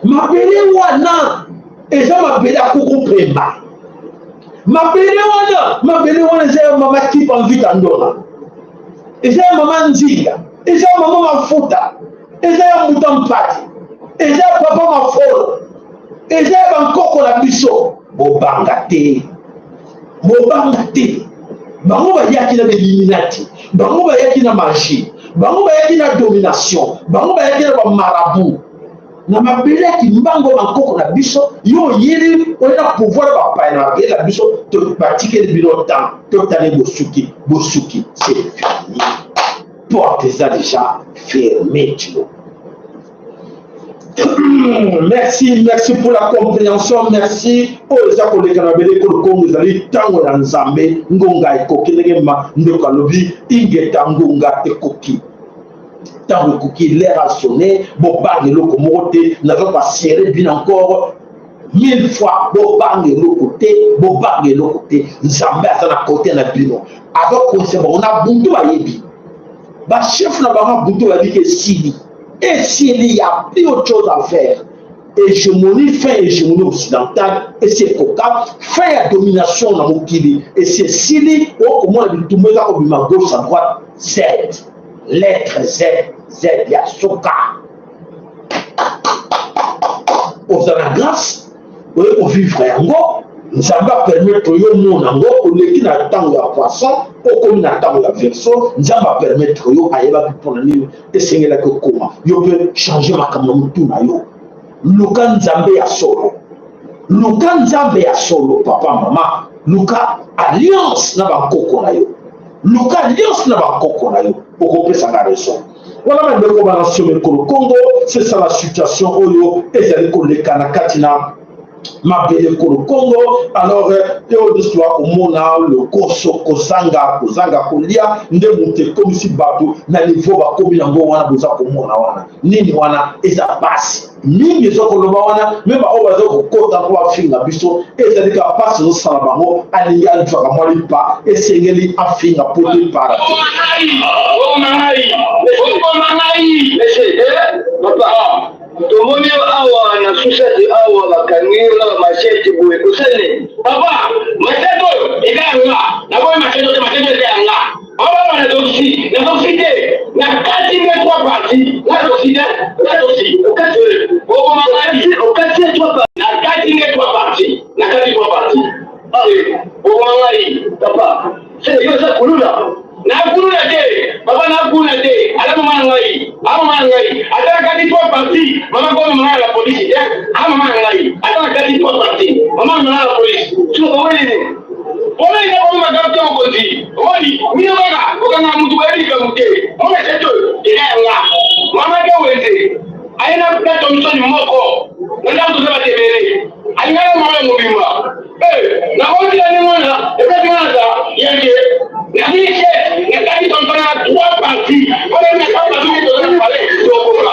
mabele wana eza mabele ya kuku Pemba, mabele wana, mabele wana eza ya mama Kipa Mvita Ndona, eza ya mama Nzinga, eza ya mama Mafuta, eza ya Mbuta Mpati, eza ya papa Mafolo, eza ya bankoko na biso. Bobanga te, bobanga te. Bango bayaki na beliminati, bango bayaki na magie, bango bayaki na domination, bango bayaki na bamarabu na mabele ya Kimbango, bankoko na biso. Yo oyeli oye na pouvoir bapaya na mabele na biso, batikeli bino temps. Totali bosuki, bosuki, c'est fini, porte eza déjà fermée. Tilo, merci, merci pour la compréhension, merci. Oyo eza koleka na mabele ekolo Kongo ezali ntango ya Nzambe, ngonga ekoki. Ndenge ma ndeko alobi, ingeta, ngonga ekoki, ntango ekoki, l'heure a sonné. Bobanga eloko moko te, naza koassurer bino encore mille fois, bobanga eloko te, bobanga eloko te. Nzambe aza na kote na bino, azokonisa bango na buntu. Bayebi bachef na bango buntu, bayebi ke esili, esili, ya plus autre chose à faire. Hégémonie, fin hégémonie occidentale esi ekoka, fin ya domination na mokili esi esili. Okomona bitumba eza kobima gauche à droite. Z, lettre Z, Z ya soka. Oza na grâce, oye kovivre yango, Nzambe apermettre yo mona yango. Oleki na ntango ya Poisson, okomi na ntango ya Verseau. Nzambe apermettre yo, ayebaki mpona nini esengelaki okoma. Yo mpe change makambo na motu na yo, luka Nzambe ya solo, luka Nzambe ya solo. Papa, mama, luka alliance na bankoko na yo, luka alliance na bankoko na yo, okopesaka raison wana. Bandeko bana somo ekolo Congo, c'est ça la situation oyo ezali koleka na kati na mabele ekolo Congo. Alors oyo nyonso toya komona, lokoso, kozanga, kozanga kolia nde moto ekomisi bato na niveau bakomi yango wana. Boza komona wana nini wana, eza pasi mingi eza koloba wana. Me baoyo baza kokota mpo bafinga biso, ezali kaka pasi ezosala bango. Alingi alifaka mwa lipa, esengeli afinga po te para te. Papa, tomoni yo awa na susate awa, bakangi yo na bamachete boye, osali nini? Papa, machete oyo eza ya nga, naboyi machete oyo te, machete oyo eza ya nga. Awa nazokisi, nazokisi te, na kati nde trois parties, nazoki te, nazoki okati, okoma ngai. Okati ye trois parties? Na kati nde trois parties, na kati trois parties, okoma ngai. Papa, yo oza kuluna? Nakuluna te, papa, nakuluna te. Aza mama na ngai, a mama na ngai. Ata na kati trois parties, mama komi mama na la polisi te. A mama na ngai, ata na kati trois parties, mama mama na la polisi. So oweli nini? Mpona eza komi makambo te, mokonzi. Omoni bino kaka kokanga mutu, boyebi likambo te. Mama, chete oyo eza ya nga. Mama te, wenze aye na Thomson moko na ndako, toza bato ebele. Alingaka mama ya mobimba nakotila ndenge wana, epesi nga naza yeke nazili chef, nakati Thomson na trois parties. Mpona na trois parties, toza na palais, tokoka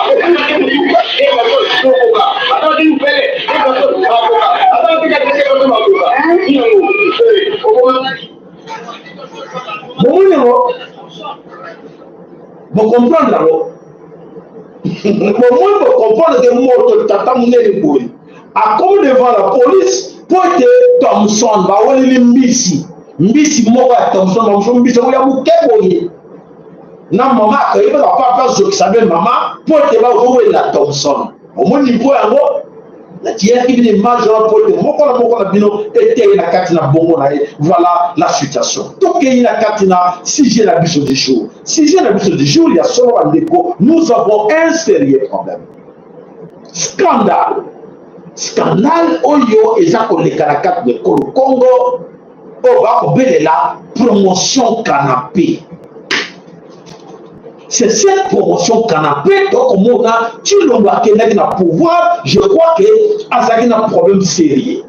tokoka, ata pele bakoka, ata bakoka yango okoma. Bomoni yango, bocomprendre yango. Bomoni bocomprendre ke moto tata monene boye akomi devant la police mpo ete Thomson baweleli mbisi mbisi moko ya Thomson bamosusu mbisi yango ya moke boye na mama akoyebaka papa azokisa mpe mama mpo ete bazowelela Thomson. Omoni niveau yango natiyelaki bino image wana mpo ete moko na moko na bino eteye na kati na bongo na ye. Voilà la situation. Tokei na kati na sujet na biso du jour. Sujet na biso du jour ya solo bandeko, nous avons un sérieux problème. Scandale. Scandale oyo eza koleka na kati na ekolo Congo oyo bakobelela promotion canapé. C'est cette promotion canapé tokomona Tshilombo akendaki na pouvoir, je crois que azalaki na problème sérieux.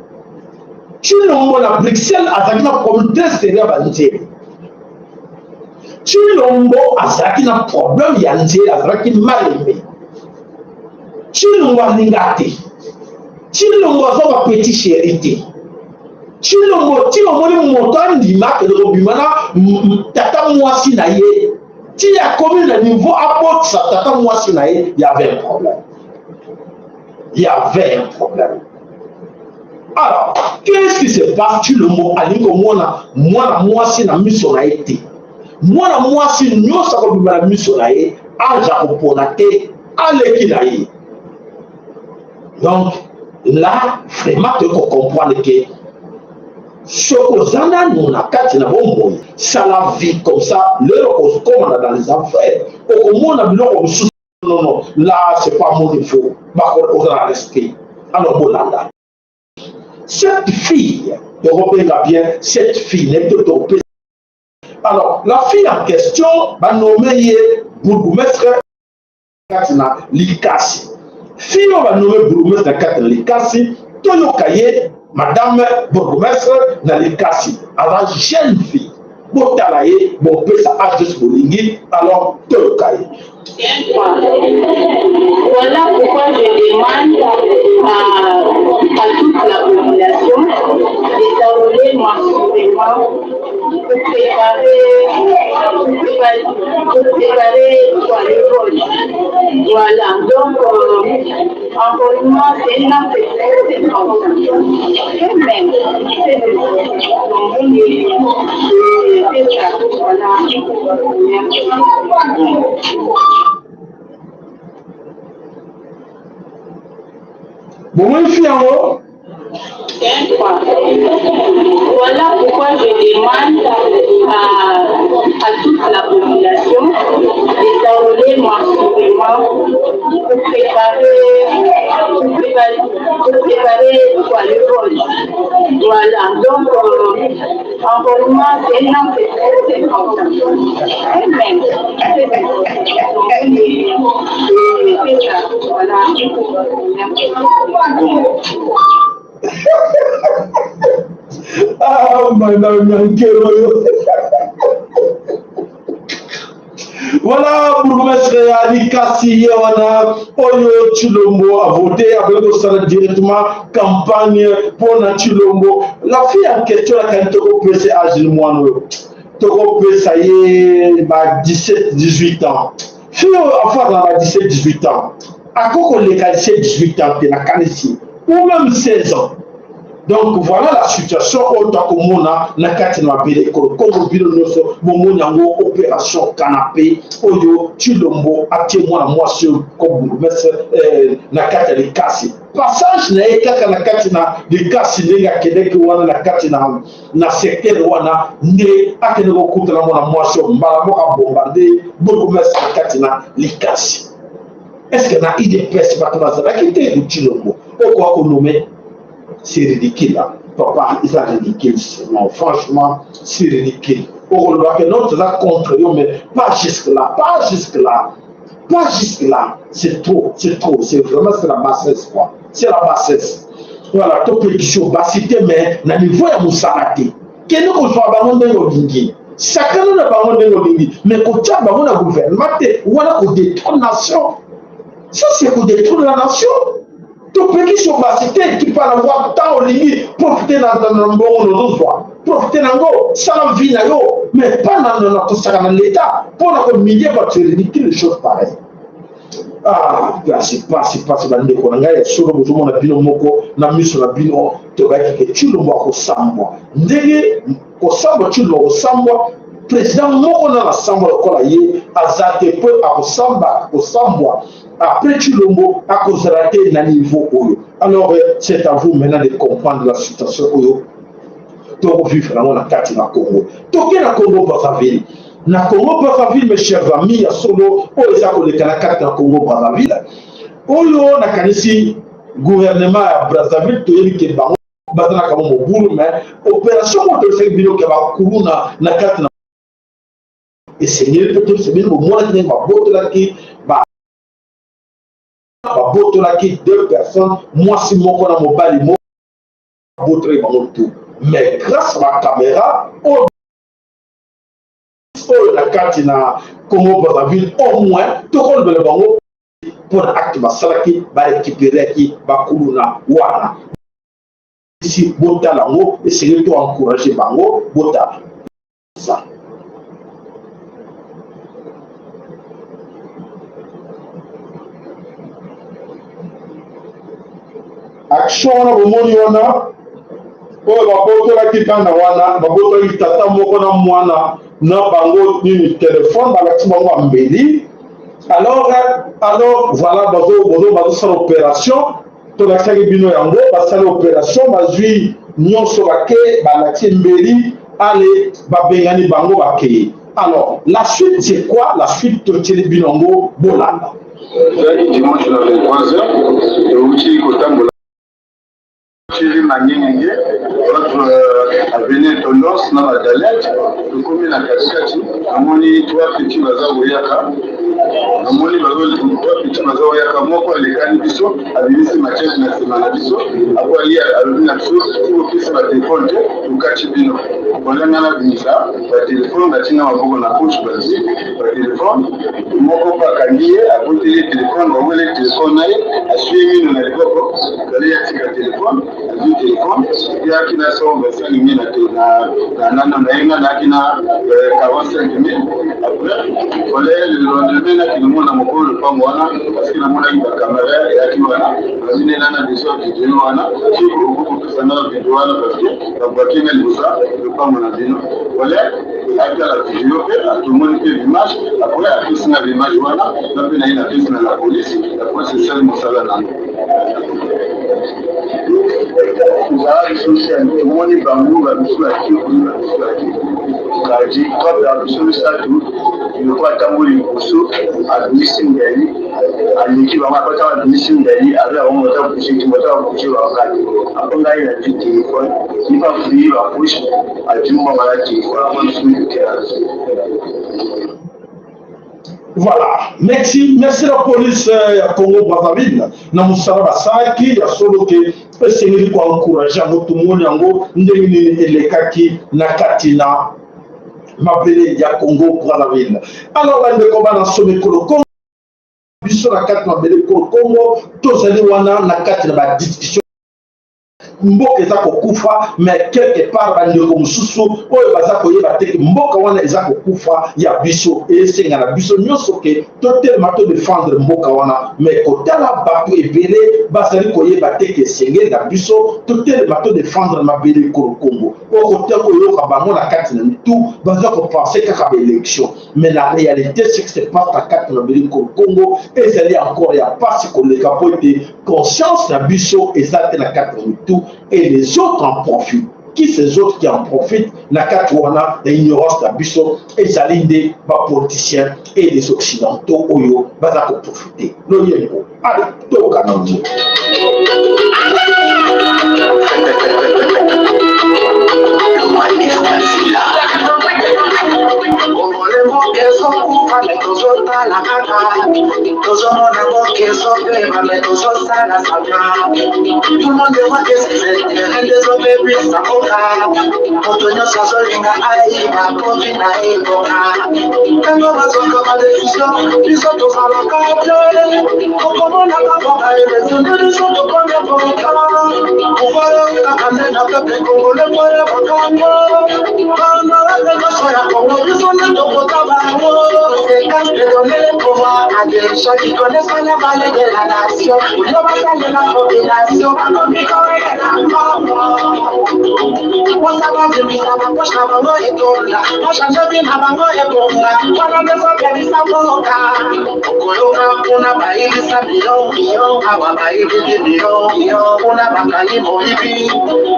Tshilombo na Bruxelles azalaki na problème très sérieux ya banzela. Tshilombo azalaki na problème ya nzela, azalaki mal aimé. Tshilombo alinga te. Tshilombo aza ba petit chéri te. Tshilombo ti omoni moto andima akende kobima na tata mwasi na ye ti akomi na niveau abotisa tata mwasi na ye, y avait un problème. Y avait un problème. Alors, qu'est-ce qui se passe? Tshilombo alingi komona mwana mwasi na miso na ye te. Mwana mwasi nyonso akobima na miso na ye, age akopona te, aleki na ye. Donc là, vraiment toyei kocomprendre ke soki oza nanu na kati na bomoi, sala vie comme ça, lelo okomana dans les enfers, okomona biloko mosusu. Non, non, là c'est pas mon niveau, oza na respect. Alors bolanda cette fille, tokobenga bien cette fille, nayebi te tokopesa. Alors la fille en question, banome ye bourgmestre kati na Likasi. Fille oyo banome bourgmestre na kati na Likasi, toyoka ye madame bourgmestre na Likasi, aza jeune fille. Botala ye, bopesa age nyonso bolingi, alors toyoka ye. Voilà pourquoi je demande à toute la population de s'enrôler massivement pour préparer quoi, le vote. Voilà, donc enrôlement, c'est un acte très important. C'est même, c'est c'est ça, voilà. Bomoni fille yango. Voilà pourquoi je demande à toute la population de s'enrôler massivement pour préparer quoi, le vote. Voilà, donc enrôlement, c'est un acte très important. C'est même, c'est même. C'est ça, voilà. Ah, madame Nyankero. Voilà, bourgmestre ya Likasi ye wana oyo Tshilombo a voté, akoki kosala directement campagne mpona Tshilombo. La fille en question akani tokopesa age mwana oyo tokopesa ye ba 17 18 ans. Fille oyo afanda na ba 17 18 ans, akoki koleka 17 18 ans te nakanisi, ou même 16 ans. Donc voilà la situation oyo tokomona na kati na mabele ekolo Kongo. Bino nyonso bomoni yango, opération canapé oyo Tshilombo atie mwana mwasi oyo comme bourgmestre na kati ya Likasi. Passage na ye kaka na kati na Likasi, ndenge akendeki wana na kati na secteur wana, nde akende kokutana mwana mwasi oyo, mbala moko abombarde bourgmestre na kati na Likasi. Est-ce que na UDPS bato bazalaki te? Tshilombo okoka konome, c'est ridicule là. Papa, eza ridicule. Non, franchement, c'est ridicule. Okoloba ke non, toza contre yo, mais pas jusque là, pas jusque là, pas jusque là. C'est trop, c'est trop, c'est vraiment, c'est la bassesse quoi, c'est la bassesse. Voilà, topekisi obasi te, mais na niveau ya mosala te. Kende kozwa bango ndenge olingi, sakana na bango ndenge olingi, mais kotia bango na gouvernement te. Wana kodétruire nation, ça c'est kodétruire la nation. Topekisi obasi te, tu peux avoir temps olingi, profite na mbongo nozozwa, profite nango, sala vie na yo, mais pas na kosaka na l'état mpona komilie bato. C'est ridicule, les choses pareilles. Ah, pasi pasi pasi, bandeko na ngai ya solo, bozomona bino moko na miso na bino, toyebaki ke Tshilombo akosambwa ndenge kosambwa. Tshilombo akosambwa, président moko na nasambwa lokola ye aza te, mpo akosamba, akosambwa après Tshilombo akozala te na niveau oyo. Alors c'est à vous maintenant de comprendre la situation oyo tokovivre yango na kati na Congo. Toke na Congo Brazzaville. Na Congo Brazzaville, mes chers amis, ya solo, oyo eza koleka na kati na Congo Brazzaville oyo, nakanisi gouvernement ya Brazzaville, toyebi ke bango baza na kamo mobulu, mais opération moko toyebisaki bino ke bakuluna na kati na esengeli mpe toyebisa bino, bomonaki ndenge babotolaki, babotolaki deux personnes, mwasi moko na mobali moko, babotolaki bango tout. Mais grâce à bacaméra oyo oyo na kati na Congo Brazzaville, au moins tokolobela bango mpona acte basalaki, barécupéraki bakuluna wana. Si botala yango, esengeli to encourage bango. Botala ça. Action wana bomoni wana oyo babotolaki bana wana, babotolaki tata moko na mwana na bango nini, telefone, balakisi bango bambeli. Alors voilà, bazosala opération, tolakisaki bino yango. Basali opération, bazwi nyonso, bake, balakisi mbeli, ale babengani bango, bakei. Alors la suite, c'est quoi la suite? Totieli bino yango, bolanda. Ezalaki dimanche na 23 heures, euti kotambola tili Mangengenge entre avenue Tendance na Madalette. Tokomi na katikati, namoni trois petits baza koyaka, namoni trois petits baza koyaka. Moko alekani biso, abimisi machete na nsima na biso. Apo aye, alobi na biso: "Ti bopesi batelefone te, tokati bino." Olenga nabimisa batelefone, batinga maboko na poche, bazwi batelefone. Moko mpe akangi ye, aboteli ye telefone, bawele telefone na ye, aswi ye mino na liboko, kale atika telefone. Azwi telefone, eyaki na 125 mille na nano na ye, nga nayaki na 45 mille. Après ole, le lendemain nakende mona mokolo lopango wana, parce que namonaki bacaméra eyaki wana. Bazwi nana biso video wana, soki okokopesa nga video wana, parce que babwaki nga liboso lopango na bino. Ole atala video mpe atomoni mpe l'image. Après apesi nga l'image wana, nga mpe naye napesi na la police. La police esali mosala nango. Ezala biso chaîne, tomoni bango babiso bake, babiso bake kadi kope ya biso misato. Loko atamboli liboso, abimisi mbeli, aleki bango, akota, abimisi mbeli, aza bango bata bouge te, bata babouge bakati. Apo ngai nazwi telefone, ni bafuyi bapoche, azwi mbongo na telefone, apo biso te. Voilà, merci, merci la police ya Congo Brazzaville na mosala basalaki. Ya solo ke esengeli koencourage yango. Tomoni yango ndenge nini elekaki na kati na mabele ya Congo Brazzaville. Alors bandeko bana somekolo Congo, biso na kati na mabele Congo, tozali wana na kati na badiscussion, mboka eza kokufa. Mais quelque part bandeko mosusu oyo baza koyeba te, mboka wana eza kokufa ya biso, esenga na biso nyonso ke totelema, todefendre mboka wana. Mais kotala bato ebele bazali koyeba te ke esengeli na biso totelema, todefendre mabele ekolo Kongo. Okote koyoka bango na kati na mitu, baza kopense kaka baélection. Mais la réalité, ce qui se passe na kati na mabele ekolo Kongo ezali encore ya mpasi koleka, po ete conscience na biso eza te na kati na mitu, et les autres en profitent. Qui ces autres qui en profitent na kati wana ya ignorance na biso? Ezali nde bapoliticiens et les occidentaux oyo baza koprofite loyembo. Ale, toyoka nango. Mboka ezokufa, me tozotala kaka, tozomona mboka ezobeba, me Tozosala semblant. Tout le monde voit que c'est intérêt nde ezobebisa mboka. Moto nyonso azolinga ayiba po vie na ye ebonga. Ntango bazwaka ba decision, biso tozalaka te. Okomonaka mboka elezi nde biso tokomi mboka. Pouvoir eutaka nde na peuple congolais po ayebaka yango. Bahonorable nyonso ya Congo, biso nde tokota bango. C'est quand de donner le pouvoir à des gens qui connaissent pas la valeur de la nation. Oyo basalela population, bakomi kowelela mbongo. Posa bavimbisa bapoche na bango etonda, bachange vie na bango ebonga, wana nde ezobebisa mboka. Okoyoka kuna bayibisa million, awa bayibi million, kuna bakangi moyibi,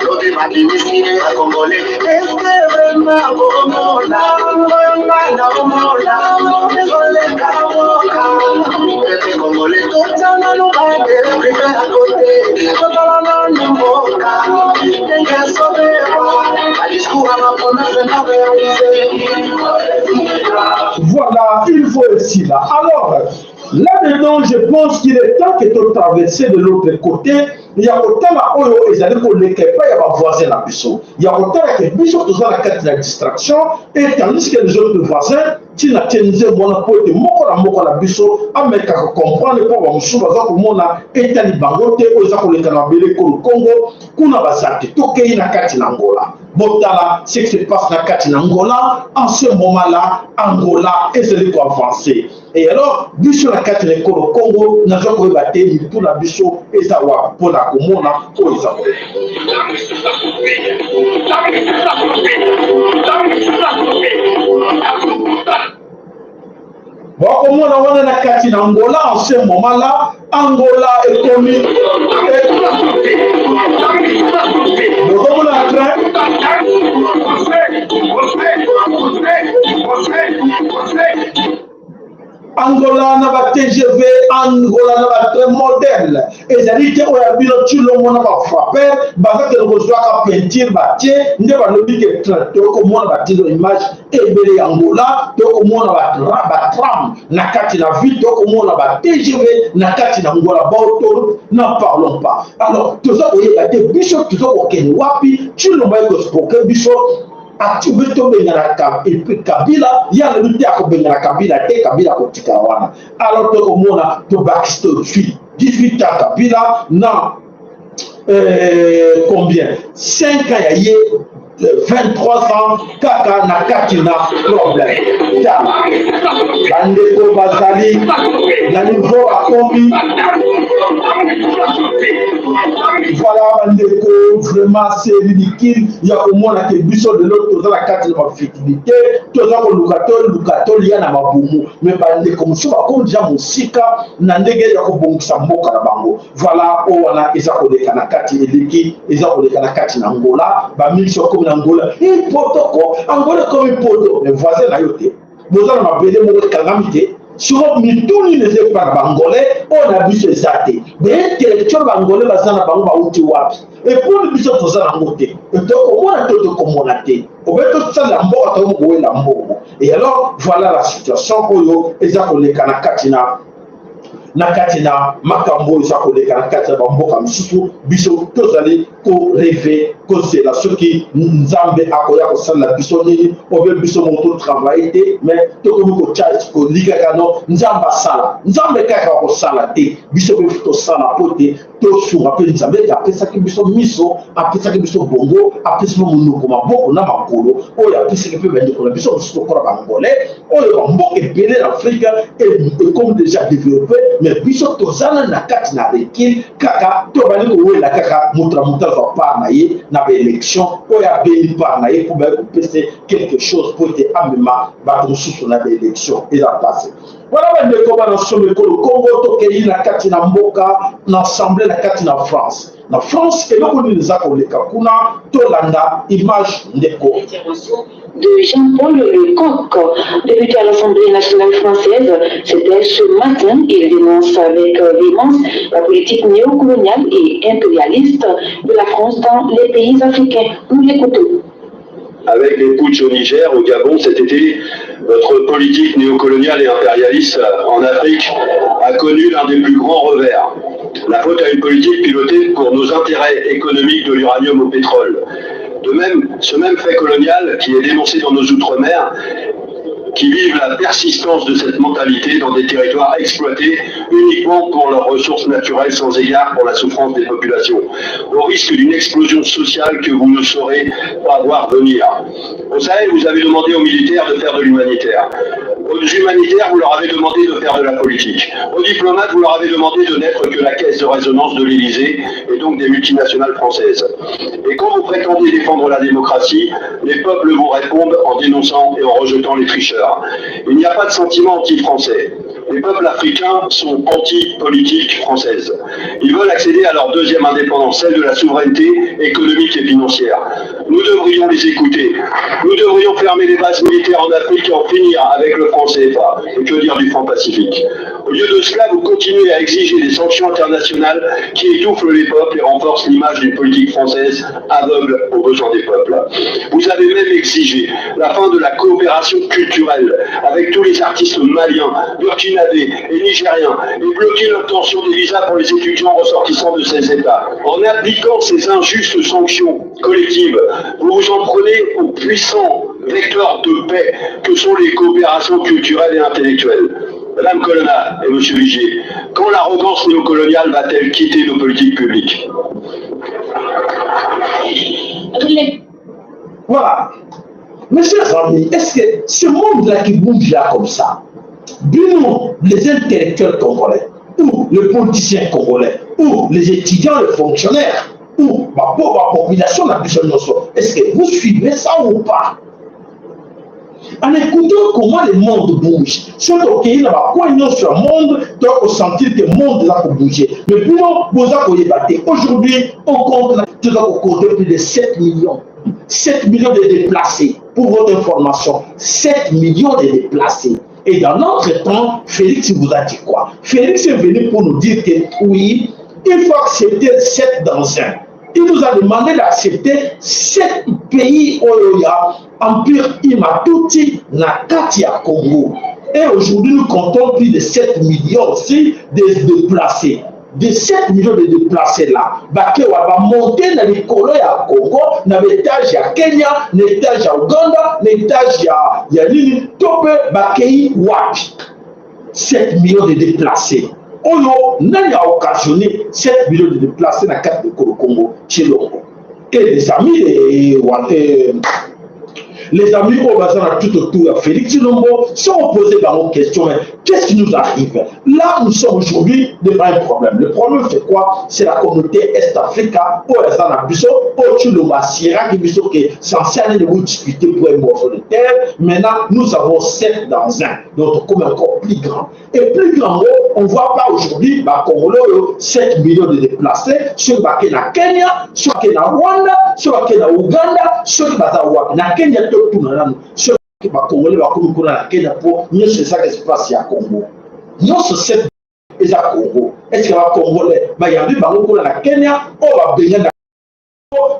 lobi babimisi ye ya Congolais. Est-ce vraiment bomona oyo ngai naomona ezoleka mboka? Peuple congolais, totia nanu ba intérêt privé à côté, totala nanu mboka ndenge esobeba. Badiscours ya bapromesse non réalisé. Voilà, il faut esila. Alors, là-dedans, je pense qu'il est temps que totraverser de l'autre côté ya kotala oyo ezali koleka epai ya bavoisin na biso, ya kotala ke biso toza na kati na distraction et tandis que les autres voisins. Ntina tie nzembo wana mpo ete moko na moko na biso amekaka comprendre, mpo bamosusu baza komona etali bango te oyo eza koleka na mabele ekolo Congo. Kuna baza te. Tokei na kati na Angola. Botala ce qui se passe na kati na Angola en ce moment là. Angola ezali koavance et alors biso na kati na ekolo Congo, naza koyeba te mitu na biso eza wapi mpona komona oyo eza koleka. Bakomona wana na kati na Angola en ce moment là, Angola ekomi, bokomona train. Angola na ba TGV, Angola na batrain moderne. Ezali te oyo ya bino Tshilombo na bafrapper bazakende kozwaka peinture batie nde balobi ke train. Tokomona batizo image ebele ya Angola, tokomona batram na kati na ville, tokomona ba TGV na kati na Angola, baauto n'en parlons pas. Alors toza koyeba te biso toza kokende wapi. Tshilombo aye koescroquer biso, atubi tobengana Kabila. Ye alobi te akobengana Kabila te, Kabila akotikala wana. Alors tokomona tobakisi tozwi 18 ans Kabila na combien, 5 ans ya ye, 23 ans kaka na kati na problème. Tala bandeko bazali na niveau akomi. Voilà bandeko, vraiment c'est ridicule ya komona ke biso lelo toza na kati na bafutilité, toza koluka toluka tolia na mabumu, mais bandeko mosusu bakomi deja mosika na ndenge ya kobongisa mboka na bango. Voilà, oyo wana eza koleka na kati, eleki eza koleka na kati na Angola. Bamilisi bakomi na Angola ipotoko, Angola ekomi poto, mais voisin na yo te, boza na mabele moko ekangami te. Siko mitu nini eza epa na Bangolais oyo na biso eza te? Baintellectuel Bangolais baza na bango, bauti wapi? Eponi biso toza nango te. Tokomona to tokomona te obe tosala mboka, tokomi kowela mbongo. Et alors voilà la situation oyo eza koleka na kati na makambo oyo eza koleka na kati ya bamboka mosusu. Biso tozali korêver, kozela soki Nzambe akoya kosalela biso nini, obe biso moko totravaille te, mais tokomi kotya kolikaka no Nzambe asala. Nzambe kaka kosala te, biso mpe tosala po te tosunga mpe Nzambe ete apesaki biso miso, apesaki biso bongo, apesi biso monoko, maboko na makolo, oyo apesaki mpe bandeko na biso mosusu lokola Bangolais oyo bamboka ebele na Afrika ekomi déjà développé, mais biso tozana na kati na recul kaka, tobandi kowela kaka moto na moto azwa part na ye na baélection oyo abendi part na ye mpo baye kopesa quelque chose po ete amema bato mosusu na baélection. Eza passé. Wana bandeko bana somo ekolo Kongo, tokei na kati na mboka na assemblée na kati na France. Na France eloko nini eza koleka kuna? Tolanda image, ndeko. De Jean-Paul Lecoq, député à l'Assemblée nationale française. C'était ce matin. Il dénonce avec véhémence la politique néocoloniale et impérialiste de la France dans les pays africains. Nous l'écoutons. Avec les putschs au Niger, au Gabon cet été, votre politique néocoloniale et impérialiste en Afrique a connu l'un des plus grands revers. La faute à une politique pilotée pour nos intérêts économiques de l'uranium au pétrole. De même, ce même fait colonial qui est dénoncé dans nos outre-mer qui vivent la persistance de cette mentalité dans des territoires exploités uniquement pour leurs ressources naturelles sans égard pour la souffrance des populations, au risque d'une explosion sociale que vous ne saurez pas voir venir. Au Sahel, vous avez demandé aux militaires de faire de l'humanitaire. Aux humanitaires, vous leur avez demandé de faire de la politique. Aux diplomates, vous leur avez demandé de n'être que la caisse de résonance de l'Élysée et donc des multinationales françaises. Et quand vous prétendez défendre la démocratie, les peuples vous répondent en dénonçant et en rejetant les tricheurs. Il n'y a pas de sentiment anti-français. Les peuples africains sont anti-politique française. Ils veulent accéder à leur deuxième indépendance, celle de la souveraineté économique et financière. Nous devrions les écouter. Nous devrions fermer les bases militaires en Afrique et en finir avec le franc CFA. Et que dire du franc Pacifique Au lieu de cela, vous continuez à exiger des sanctions internationales qui étouffent les peuples et renforcent l'image d'une politique française aveugle aux besoins des peuples. Vous avez même exigé la fin de la coopération culturelle avec tous les artistes maliens, burkinabés et nigériens et bloqué l'obtention des visas pour les étudiants ressortissants de ces États. En appliquant ces injustes sanctions collectives, vous vous en prenez aux puissants vecteurs de paix que sont les coopérations culturelles et intellectuelles. Madame Colonna et Monsieur Vigier, quand l'arrogance néocoloniale va-t-elle quitter nos politiques publiques Voilà. Mes chers amis, est-ce que ce monde-là qui bouge là comme ça, nous, les intellectuels congolais, ou les politiciens congolais, ou les étudiants, les fonctionnaires, ou la pauvre population, la est-ce que vous suivez ça ou pas En écoutant comment le monde bouge, soki okei na bacoin nyonso ya monde, tokosentir que monde eza kobouge, mais bino boza koyeba te. Aujourd'hui, on compte, toza kocompte plus de 7 millions, 7 millions de déplacés. Pour votre information, 7 millions de déplacés. Et dans notre temps, Félix vous a dit quoi? Félix est venu pour nous dire que oui, il faut accepter 7 dans 1. Il nous a demandé d'accepter 7 pays oyo ya Empire Hima Tutsi na kati ya Congo. Et aujourd'hui, nous comptons plus de 7 millions aussi de déplacés. De 7 millions de déplacés là, bakewa bamonte na likolo ya Congo, na étage ya Kenya, na étage ya Uganda, na étage ya nini, to mpe bakei wapi? 7 millions de déplacés oyo, nani a occasionné 7 millions de déplacés na kati ekolo Congo? Tshilombo et les amis et les amis oyo baza na tout autour ya Félix Tshilombo sont opposés bango question. Mais qu'est-ce qui nous arrive là? Nous sommes aujourd'hui devant un problème. Le problème, c'est quoi? C'est la communauté Est Africa oyo eza na biso, oyo Tshilombo asiraki biso ke censé aller nous discuter pour un morceau de terre. Maintenant, nous avons 7 dans 1, donc comme encore plus grand et plus grand. On voit pas aujourd'hui bacongolais oyo 7 millions de déplacés, soki bake na Kenya, soki bake na Rwanda, soki bake na Uganda, soki baza wapi na Kenya. Totuna nanu soki bacongolais bakomi kuna na Kenya, mpo nyonso ezaka espace ya Congo, nyonso 7 eza Congo. Est ce que bacongolais bayambi bango kuna na Kenya, oyo babenga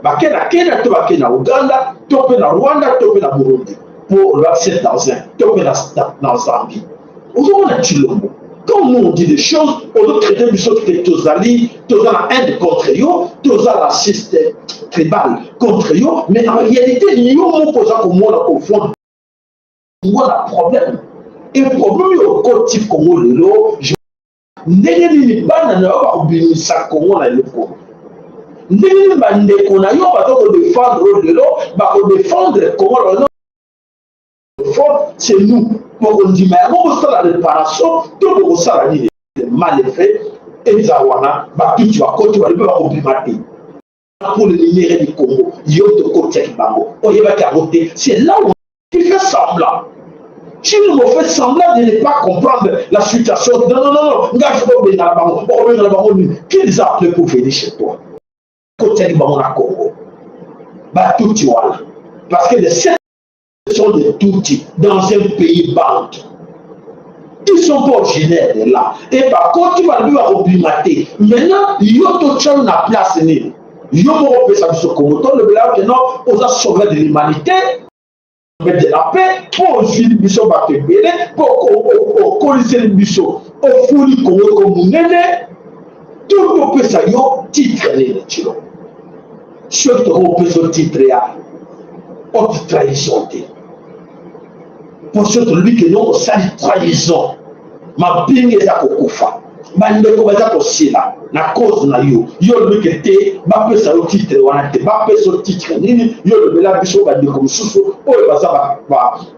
bake na Kenya, to bake na Uganda, to mpe na Rwanda, to mpe na Burundi, mpo oloba 7 dans 1, to mpe na Zambie? Ozomona Tshilombo, quand nous on dit des choses, ozotraite biso te tozali, toza na haine contre yo, toza raciste tribal contre yo. Mais en réalité, yo moko oza komona au fond na problème et problème oyo okoti Congo lelo. Ndenge nini bana na yo bakobimisa Congo na eloko? Ndenge nini bandeko na yo baza kodefendre oyo lelo bakodefendre Congo? Fort, c'est nous bokondima yango, bosala réparation to bokosala nini? Mal fait eza wana. Batutsi bakoti, balobi bakobima te pour le minerai du Congo. Yo tokotiaki bango, oyebaki yango te. C'est là où tu fais semblant, tu me fais semblant de ne pas comprendre la situation. Non, non, non, non, nga je bango, okobengana bango nini? Qui les a appelés pour venir chez toi? Kotiaki bango na Congo, batutsi wana, parce que les sept sont des Tutsis dans un pays bantu. Ils sont pas originaires de là. Et par contre, tu vas lui bakobima te. Maintenant, yo totia na place nini? Yo moko opesa biso Congo, tolobela ke non, oza sauveur de l'humanité, de la paix, mpo ozwili biso bato ebele, mpo okoliseli biso, ofuli Congo ko monene. To topesa yo titre nini Tshilombo? Soki tokopesa yo titre ya haute trahison te, mpo soki tolobi ke no osali trahison, mapinga eza kokufa, bandeko baza kosila na cause na yo, yo olobi ke te bapesa yo titre wana te, bapesa yo titre nini? Yo olobela biso bandeko mosusu oyo baza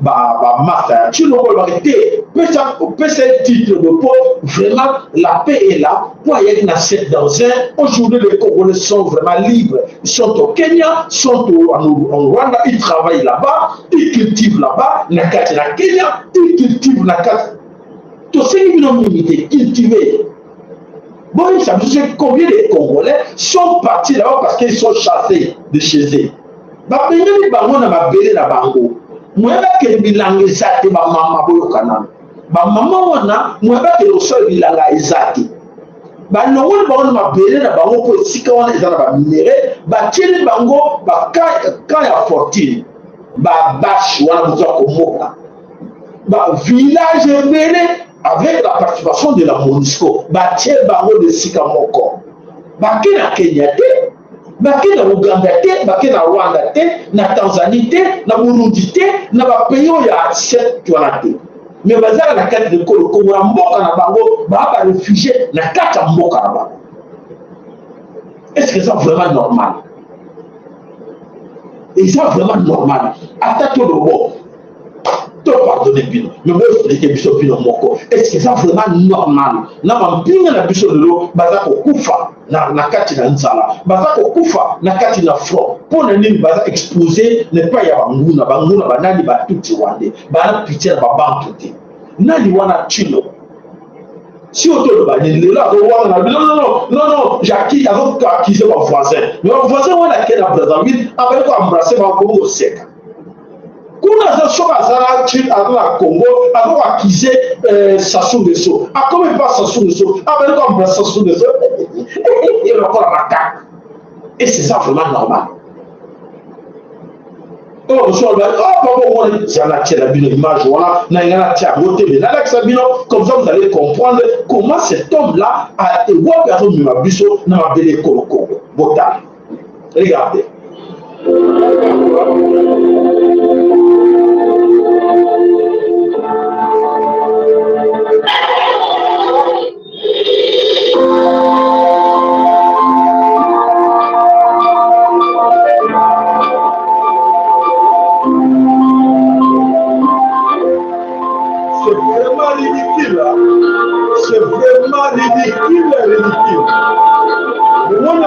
bamasta ya Tshilombo, olobaka te pesa pesa ye titre boye mpo vraiment la paix est là, mpo ayaki na 7 dans 1. Aujourd'hui les Congolais sont vraiment libres, ils sont au Kenya, sont au, en, en Rwanda, ils travaillent là-bas, ils cultivent là-bas na kati na Kenya, ils cultivent na kati. Tosengi bino mingi te, cultiver. Boyebisa biso combien de Congolais sont partis là-bas parce qu'ils sont chassés de chez eux. Babengani bango na mabele na bango, moyen bakende bilanga eza te. Bamama boyoka nano, bamama wana moyen bakende kosala bilanga eza te. Balongoli bango na mabele na bango mpo esika wana eza na baminerais, batieli bango bacamp ya fortune, babashe wana boza komona bavillage ebele avec la participation de la MONUSCO, batie bango na esika moko. Bake na Kenya te, bake na Uganda te, bake na Rwanda te, na Tanzanie te, na Burundi te, na bapays oyo ya set wana te, me bazala na kati ekolo Kongo, na mboka na bango, baa barefugie na kati ya mboka na bango. Est ce que eza vraiment normal? Eza vraiment normal? Ata tolobo to pardonne bino, mais boexplike biso bino moko, est ce que eza vraiment normal na mampinga na biso lelo baza kokufa na, na kati na nzala, baza kokufa na kati na front? Mpo na nini baza expose na epai ya banguna? Banguna banani? Batutsi rwandais bana pitie na babantu te. Nani wana Tshilo? Si otoloba nini lelo azowanga na bino? Non, non, non, non, jacki azoaccuse bavoisin, mais bavoisin wana ake na Brazzaville, abali koembrasse bango, koseka kuna. Aza soki aza aza na Congo, aza koaccuse Sassou Nguesso, akomi pa Sassou Nguesso, abali koembrasse Sassou Nguesso lokola makaka. Et c'est ça vraiment normal? Oyo mosusu alobaki, oh papa, omoni eza natiela bino image wana na ngai, natia yango te, mais nalakisa bino, comme ça vous allez comprendre comment cet homme là wapi azomema biso na mabele ekolo Kongo. Botala, regardez. C'est vraiment ridicule. Hein? C'est vraiment ridicule, ridicule. Le monde.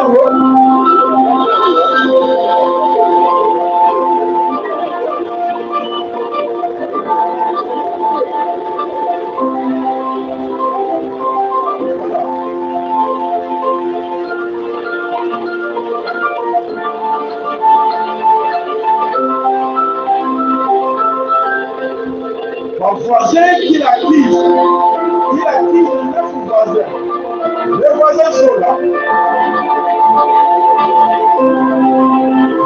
Mon voisin qui l'accuse, il accuse neuf voisins. Les voisins sont là.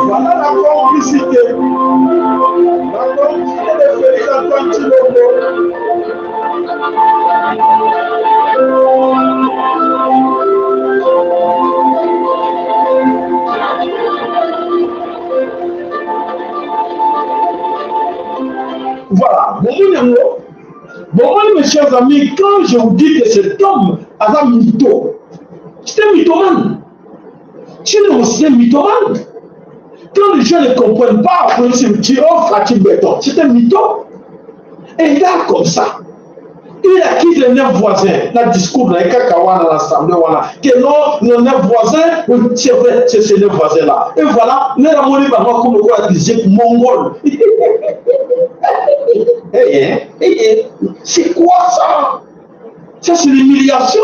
Voilà la complicité. La complicité de Félix Antoine Tshilombo. Voilà, bomoni yango, bomoni mes chers amis, quand je vous dis que cet homme aza mytho, c'est un mythomane. Tshilombo, c'est un mythomane. Quand les gens ne comprennent pas, après c'est dit, oh Fatih Béton, c'est un mytho. Et là, comme ça, il acquise les neuf voisins. Na discours na ye kaka wana na assemblée wana que non, nos neuf voisins, oui, c'est vrai, c'est ces neuf voisins là. Et voilà, ne namoni bango akomi lokola diziek mongol. Hey, hey, hey. C'est quoi ça? Ça, c'est l'humiliation.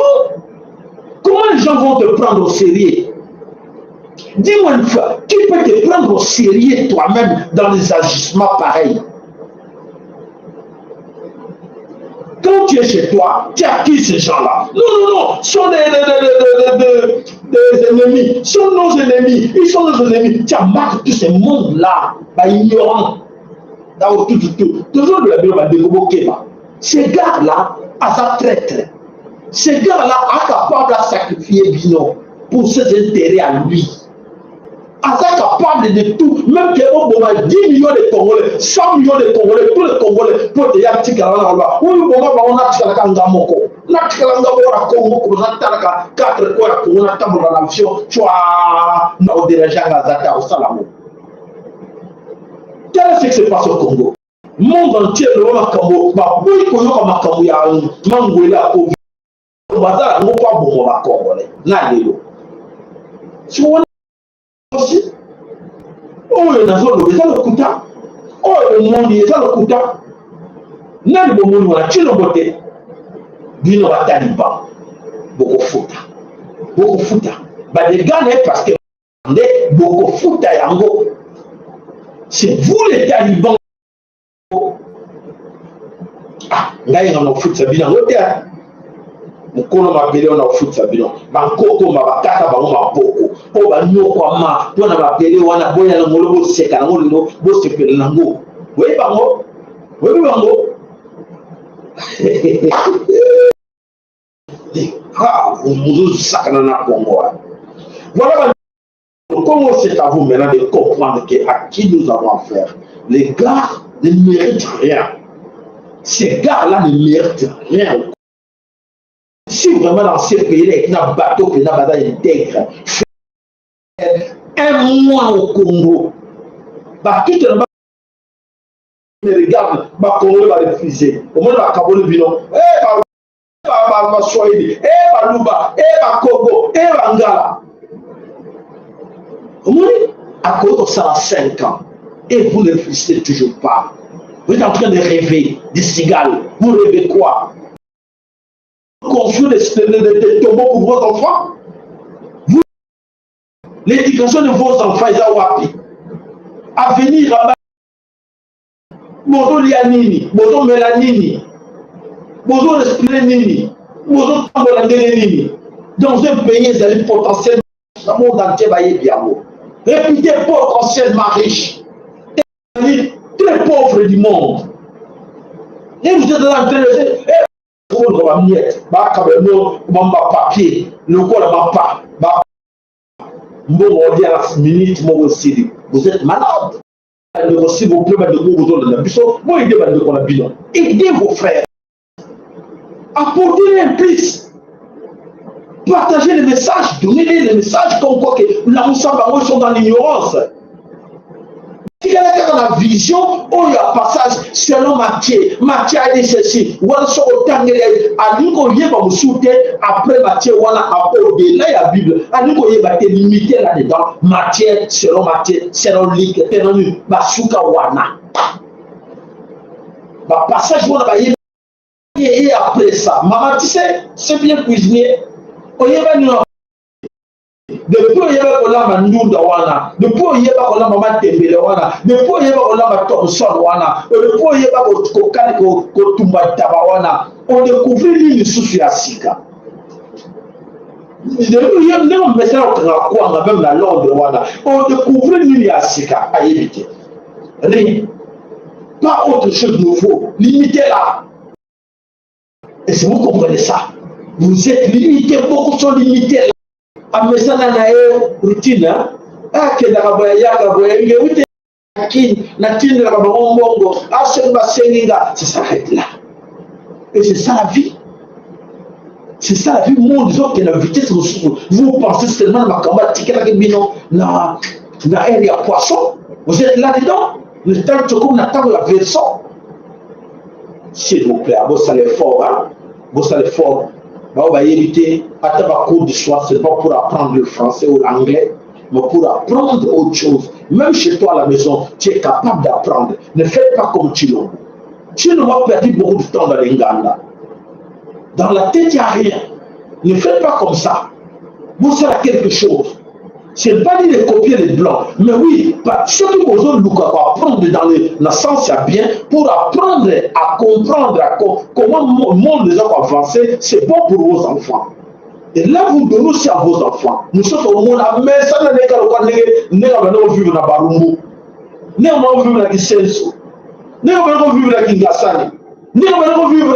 Comment les gens vont te prendre au sérieux? Dis-moi une fois, qui peut te prendre au sérieux toi-même dans les agissements pareils? Quand tu es chez toi, tu accuses ces gens-là. Non, non, non, ce sont des, des, ennemis, ce sont nos ennemis, ils sont nos ennemis. Tu amarres tout ce monde-là, bah, ignorant. Tout, tout, tout. Toujours de la Bible, Ces gars-là, à sa traître. Ce gars-là est capable à sacrifier bino pour ses intérêts à lui. Aza capable de tout, même que oboma 10 millions de Congolais, 100 millions de Congolais, tous les Congolais, po te ya tikala na loba. Oyo boma bango natikalaka nga moko. Natikala nga moko na Congo, ko natalaka quatre coins ya Congo, natambola na avion, twa na oderange nga aza te akosala ngo. Tala ce qui se passe au Congo. Monde entier loba makambo, baboyi koyoka makambo ya Mangwele ya Covid. Baza yango mpo aboma ba Congolais na lelo. Sikoyo osi oyo nazoloba eza lokuta, oyo bomoni eza lokuta. Nani bomoni wana? Tshilombo te. Bino ba Taliban bokofuta, bokofuta ba dégâts na ye parce que nde bokofuta yango. C'est vous les Talibans. Ah, ngai nga nakofutisa bino yango te. Mokolo mabele wana kofutisa bino bankoko ma bakata bango maboko mpo banyokwama mpo na mabele wana. Boya nango lo boseka nango lelo, bosepela nango. Boyebi bango, boyebi bango. Bozosakana na Congo wana. Voilà. Le Congo, c'est à vous maintenant de comprendre que à qui nous avons affaire. Les gars ne méritent rien. Ces gars-là ne méritent rien. Si vraiment dans ces pays-là, il y a un bateau qui n'a pas d'intègre, un mois au Congo, bah, tout le monde regarde, bah, Congo va refuser. Au moins, bah, Kabole bino. Eh, bah, bah, Swahili, eh, bah, Luba, eh, bah, Congo, eh, bah, Ngala. Omoni akoki kosala 5 ans et vous ne réfléchissez toujours pas. Vous êtes en train de rêver des cigales. Vous rêvez quoi? Construire des tombeaux pour vos enfants? Vous, l'éducation de vos enfants, eza wapi? Avenir bozolia nini? Bozomela nini? Bozorespire nini? Bozotambola ndenge nini? Dans un pays ezali potentiel na monde entier bayebi yango, réputé potentiellement riche, ezali très pauvre du monde. Et vous êtes en train de dire, eh, bamiete bakaba no bapapier lokola mapa ba mbongo olia na minute moko esili. Vous êtes malade. Bandeko, s'il vous plaît, bandeko bozolanda biso, boyede bandeko na bino, aidez vos frères, apportez un plus, partagez les messages, donnez-les les messages comme quoi que lamusa bango, ils sont dans l'ignorance. Tikala kaka na vision oyo ya passage selon Matthieu. Matthieu a dit ceci wana, soki otangeli alingi koyeba mosusu te. Après Matthieu wana, au-delà ya Bible alingi koyeba te. Limité là dedans, Matthieu, selon Matthieu, selon Luc, selon basuka wana, bapassage wana bayebi. Et après ça, maman, tu sais, c'est bien cuisinier, oyeba nini? Depuis oyeba kolamba ndunda wana, depuis oyeba kolamba matembele wana, depuis oyeba kolamba thomson wana, depuis oyeba kokali kotumba taba wana, odécouvrir nini lisusu ya sika? Ndenge omesana kokanga kwanga même na Londres wana, odécouvrir nini ya sika? Ayebi te, rien, pas autre chose nouveau, limité là. Et si vous comprenez ça, vous êtes limité, beaucoup sont limités là. Amesana na ye routine, akendaka boye, ayaka boye, ngeuti kini, natindelaka bango mbongo, asoki basengi nga, ça s'arrête là. Et c'est ça la vie, c'est ça la vie. Monde ezokende na vitesse mosusu. Vous pensez seulement na makambo atikelaki bino na ère ya poisson. Vous êtes là dedans, le temps tokomi na ntango ya version. S'il vous plaît, bosala effort, hein? Bosala effort. Bao bayebi te, ata bacours du soir, c'est pas pour apprendre le français ou l'anglais, mais pour apprendre autre chose. Même chez toi à la maison, tu es capable d'apprendre. Ne faites pas comme Tshilombo. Tshilombo a perdu beaucoup de temps dans les nganda. Dans la tête, il n'y a rien. Ne faites pas comme ça. Vous serez quelque chose. C'est pas dit de copier les blancs, mais oui, ceux qui besoin de apprendre dans le sens ya bien, pour apprendre à comprendre à comment le monde les a avancé, c'est bon pour vos enfants. Et là, vous donnez aussi à vos enfants. Nous sommes au monde, mais ça n'est pas le cas. Ndenge banda kovivre na Barumbu, ndenge banda kovivre na Kisenso, ndenge banda kovivre na Kingasani, ndenge banda kovivre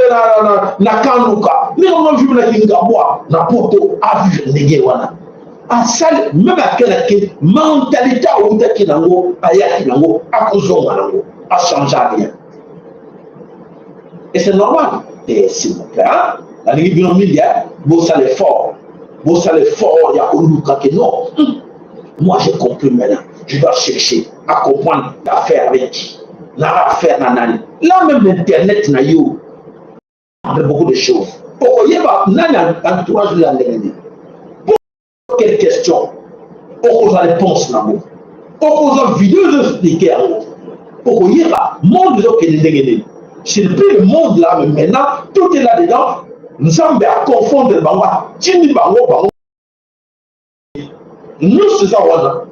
na Kanduka. Kingabwa, ndenge ngo vivre na Kingabwa na poto, avivre ndenge wana. Asali meme akelaki mentalité awutaki nango, ayaki nango, akozonga nango, achange rien. Et c'est normal. Et s'il vous plaît, hein? Nalingi bino mingi, hein? Bosala effort. Bosala effort ya koluka ke non. Moi j'ai compris maintenant. Je dois chercher à comprendre l'affaire avec qui. Na affaire na nani. Là même l'internet na yo. Avec beaucoup de choses. Okoyeba nani entourage ya ndenge nini. Quelle question okozwa réponse nango, okozwa video ezoexplike yango, okoyeba monde ezokende ndenge nini. C'est plus le monde là, mais maintenant tout est là dedans. Nzambe aconfondre bango, atindi bango, bango nyonso eza wana.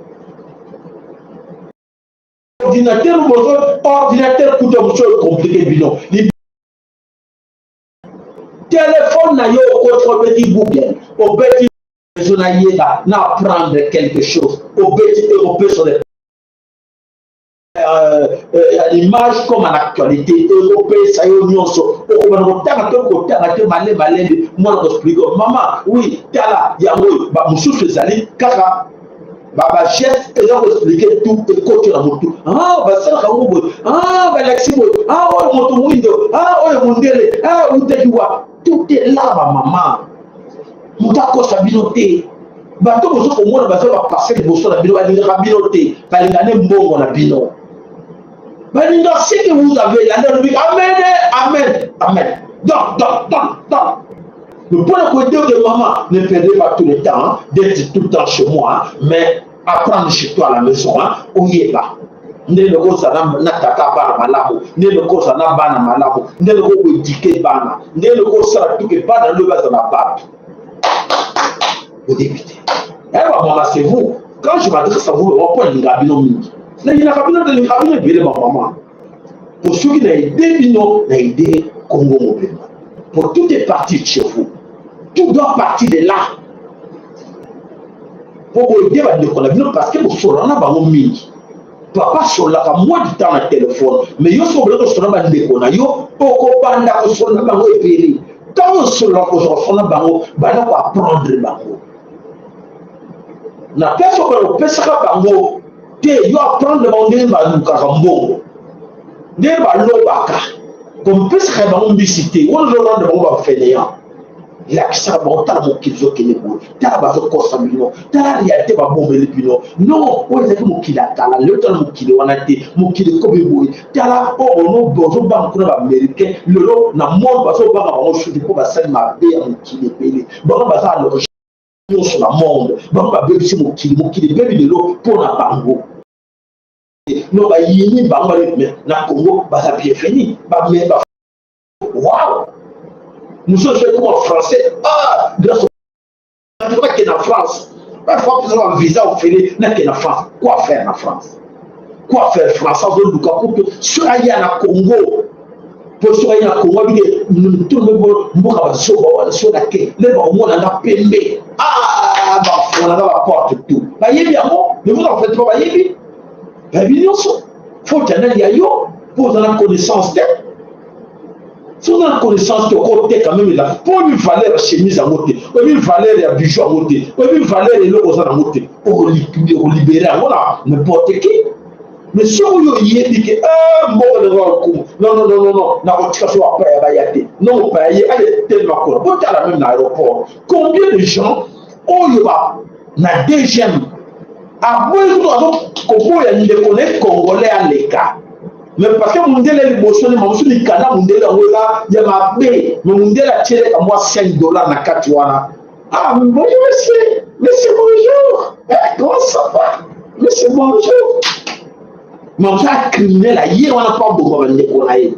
Ordinateur bozo ordinateur kuta mosusu ecomplike bino. Telefone na yo okoti, obeti Google, obeti besoin nayeba na apprendre quelque chose, obeti ekopesa ya l'image comme en actualité, ekopesa yo nyonso. Okobanda kotanga to kotanga te, male malembe mwana koexplike mama oui, tala yango oyo. Bamosusu ezali kaka bageste eza koexplike tout, ekoti na motu. Ah, basalaka yango boye, ah, balakisi boye, ah, oyo moto mwindo, ah, oyo mondele, ah, utaki wa. Tout est là. Bamama, moto akosa bino te. Bato bozo komona baza bapase liboso na bino, balingaka bino te, balinga nde mbongo na bino, balinga ce que vous avez. Yande alobi amen, amen, amen. Donc donc donc donc le point de côté de maman, ne perdez pas tout le temps, hein, d'être tout le temps chez moi, hein, mais apprendre chez toi à la maison, hein, oyeba nde lokozala na tata bana malamu, nde lokozala na bana malamu, nde loko koedike bana, nde lokosala tuke bana nde bazala bato odebite. Eh, bamama, c'est vous. Quand je m'adresse à vous, mpo alingaka bino mingi, nalingaka bino, nalingaka bino ebele bamama, po soki na aide bino, na aide Congo mobimba, pour tout est parti de chez vous, tout doit partir de là, po boyede bandeko na bino, parce que bosolola na bango mingi. Papa asololaka moins du temps na telefone, mais yo soki obanda kosolola bandeko na yo, okobanda kosolola na bango ebele. Ntango osolola, kozwa kosolola na bango, banda koapprendre bango na place oyo opesaka bango te. Yo apprendre bango ndenge balukaka mbongo, ndenge balobaka, kompesaka bango mbisi te. Wana ozolanda bango bafainéant. Lakisaka bango: tala mokili ezokende boye, tala bazokosa bino, tala réalité babombeli bino. Non, oyo ezalaki mokili ya kala, lelo tala mokili wana te, mokili ekomi boye. Tala oyo bozobanga kuna baaméricain, lelo na monde bazobanga bango suki mpo basali mabe ya mokili ebele. Bango baza na nyonso na monde, bango babebisi mokili, mokili ebebi lelo mpo na bango. No bayini bango, mais na Congo baza bienvenu. Ba wow, mosusu ekoma français, ah, grâce nakende na France. Parfois mpeza visa ofele, nakende na France. Quoi faire na France? Quoi faire France? Azoluka kutu soki aya na Congo, mpo soki aya na Congo abike tono mboka bazoba wana. Soki nake nde bakomona nga pembe, ah, bafongola nga baporte tout. Bayebi yango, ne vous en faites pas, bayebi, bayebi nyonso. Faute ya nani? Ya yo, mpo oza na connaissance te. Soki oza na connaissance te, okoteka meme la mpo oyebi valeur ya chemise yango te, oyebi valeur ya bijou yango te, oyebi valeur eloko oza nango te, okolibere yango na n'importe qui. Mais soki oyo oyebi ke mboka ndenge lokumu, non, non, non, non, non, nakotika so bapaya baya te. Non, mopaya ye ale telema kuna. Botala meme na aéroport, combien de gens oyo ba na dgm aboyi kutu, azokoboya ndeko na ye congolais aleka, mais parce que mundele liboso ne mamosu mikanda mundele yango eza ya mabe, mais mundele atieleka mwa 5 $ na kati wana. Ah, bonjour monsieur, monsieur, bonjour, eh, comment ça va, monsieur, bonjour. Mais oza criminel, aye wana mpo aboma bandeko na ye,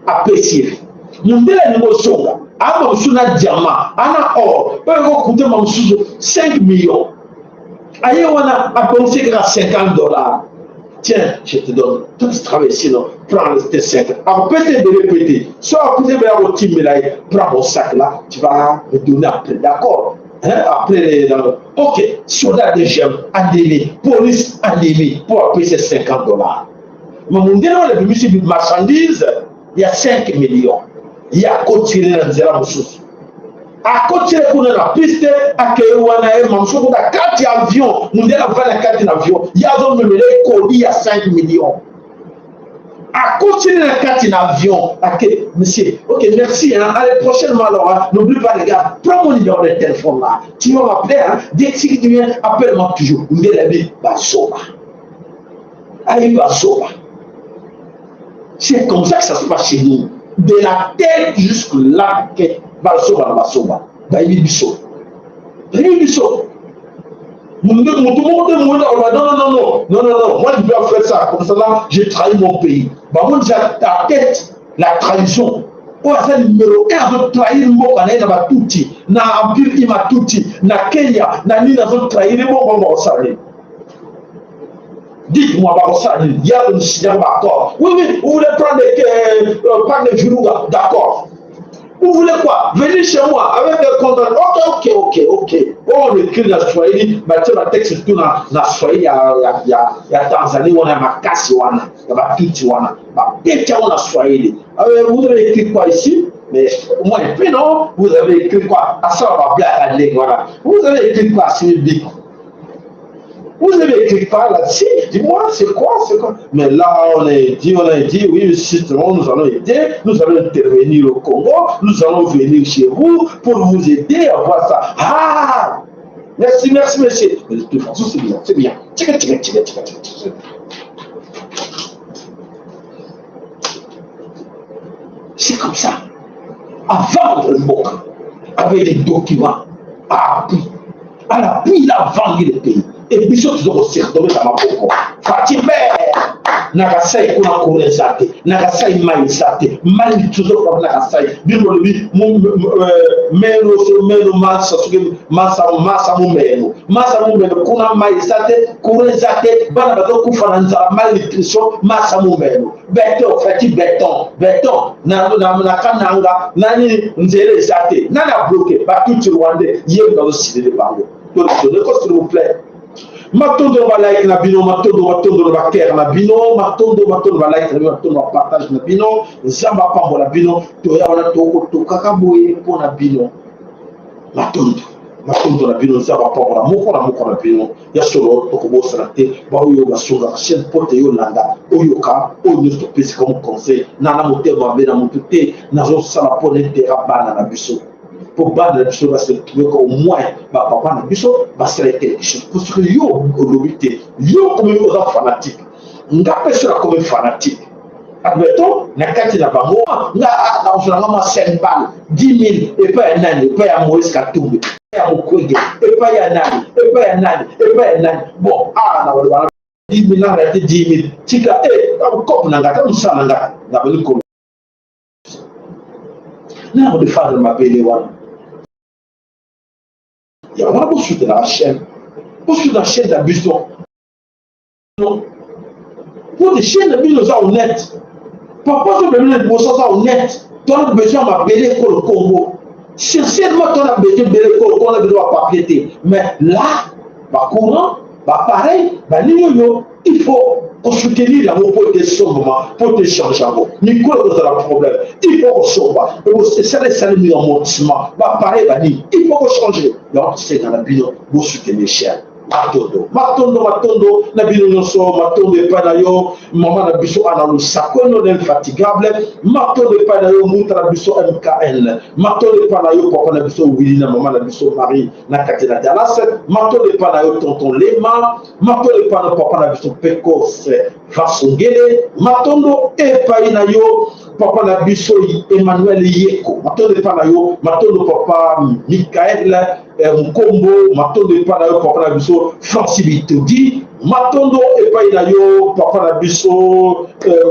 apesi ye. Mundele alingi ozonga ama mosusu na diamant ana or oyo ekokutema mosusu 5 millions, aye wana abongisi kaka 50 $. Tiens, je te donne. Toi, tu travailles ici, non? Prends tes 5. Alors, peut-être de répéter. Soit peut-être prends mon sac là, tu vas me donner après. D'accord? Hein? Après, ok. Soldat DGM, andimi. Police, andimi. Pour appeler ces 50 $. Mais mon dernier, le monsieur marchandise, il y a 5 millions. Il y a continué dans nzela mosusu. Akotile kuna na piste, akei wana ye mamosusu na kati ya avion, mundele avandi na kati na avion, ye azomemela ye colis ya 5 millions. Akotile na kati na avion, ake monsieur, ok merci hein, allez prochainement alors hein, n'oublie pas les gars, prends mon numéro de téléphone là, tu vas m'appeler hein, dès que tu viens, appelle-moi toujours. Mundele abi bazoba, ayi bazoba. C'est comme ça que ça se passe chez nous. De la tête jusque là, bazoba na bazoba, bayebi biso, bayebi biso. Moto moko te moyena oloba non non non non non non non, moi je dois faire ça comme ça là, j'ai trahi mon pays. Bango déjà ta tête la trahison. Oyo aza numéro 1 azotrahir mboka na ye na batuti na empire imatuti na Kenya na nini, azotrahir bongo bango bakosala nini? Dites-moi, bakosala nini? Ya konisinyaka baaccord. Oui oui, vous voulez prendre prendre Virunga, d'accord. Vous voulez quoi? Venez chez moi avec un contrat. Ok, ok, ok, ok. Oh, on écrit na Swahili, batie ba texte tout na, na Swahili ya, ya, ya, ya Tanzanie wana ya makasi wana, ya batuti wana. Babeti yango na Swahili. Vous avez écrit quoi ici? Mais moi, et puis non, vous avez écrit quoi? Asala ba blague ndenge wana. Vous avez écrit quoi? Sinibi. Vous avez écrit quoi là-dessus? Dis-moi, c'est quoi, c'est quoi? Mais là, on a dit, oui, justement, nous allons aider, nous allons intervenir au Congo, nous allons venir chez vous pour vous aider à voir ça. Ah! Merci, merci, monsieur. Mais de toute façon, c'est bien, c'est bien. Tchika, tchika, tchika, tchika, tchika, tchika. C'est comme ça. À vendre le mboka, avec des documents à appui. À l'appui, il a vendu le pays. Et puis, surtout, ils ont surnommé dans ma boko. Fatime, Nakasai, kuna courant eza te. Nakasai, mai eza te. Mai, toujours comme Nakasai. Bino lobi, meno, so, meno, masa, soki, masa, masa, mu meno. Masa, mu meno, kuna mai eza te, courant eza te. Bana bazo kufa na nzala, malnutrition, masa, mu meno. Béton, fati béton, béton, na, na, na kananga, nani, nzela eza te. Nani a bloqué? Batuti Rwandais, ye bazo silele bango. Donc, s'il vous plaît. Matondo ba like na bino, matondo, matondo ba cœur na bino, matondo, matondo ba like na bino, matondo ba partage na bino, Nzambe apambola bino, toya wana toko tokaka boye mpo na bino. Matondo, matondo na bino, Nzambe apambola moko na moko na bino. Ya solo tokobosana te baoyo basungaka chaîne mpo te yolanda oyoka oyo nyonso topesi comme conseil. Na na motema mabe na motu te, nazosala mpo na intérêt bana na biso. Po bana na biso ba se retrouver au moins ba papa na biso basala quelque chose. Parce que yo olobi te, yo komi oza fanatique, nga mpe so nakomi fanatique. Admettons na kati na bango nga nakozala nga mwa 5 balles 10 000 epai ya nani, epai ya Moïse Katumbi, epai ya Mukwege, epai ya nani, epai ya nani, epai ya nani. Bon, ah nakoloba na 10 000 nanga te 10 000 tika kope na nga ta mosala na nga nabandi koloba na kodefendre mabele wana. Yango wana bosutenaka chaîne, bosutena chaîne na biso po te chaîne na bino eza honnête. Papa azobema na liboso aza honnête. Tona besoin ya mabele ekolo Congo. Sincèrement, tona besoin ebele ekolo Congo, na besoin ba papier te. Mais là, ba courant, ba pareil, ba nini oyo, il faut kosoutenir yango mpo ete esombama, mpo ete echange yango. Mikolo ekozala problème, il faut kosomba. Esala esalemi amortissement, ba pareil, ba nini, il faut kochanger. Yango tosenga na bino bosoutenir chaîne. Matondo, matondo, matondo na bino nyonso, matondo epai na yo mama na biso Ana Lusakweno l'infatigable, matondo epai na yo muta na biso MKN, matondo epai na yo papa na biso Willy na mama na biso Marie na kati na Dallas, matondo epai na yo tonton Lema, matondo epai na papa na biso Pekos Vasongele, matondo epai na yo papa na biso Emmanuel Yeko, matondo epai na yo, matondo papa Michael Nkombo, matondo epai na yo papa na biso Francis Bitodi, matondo epai na yo papa na biso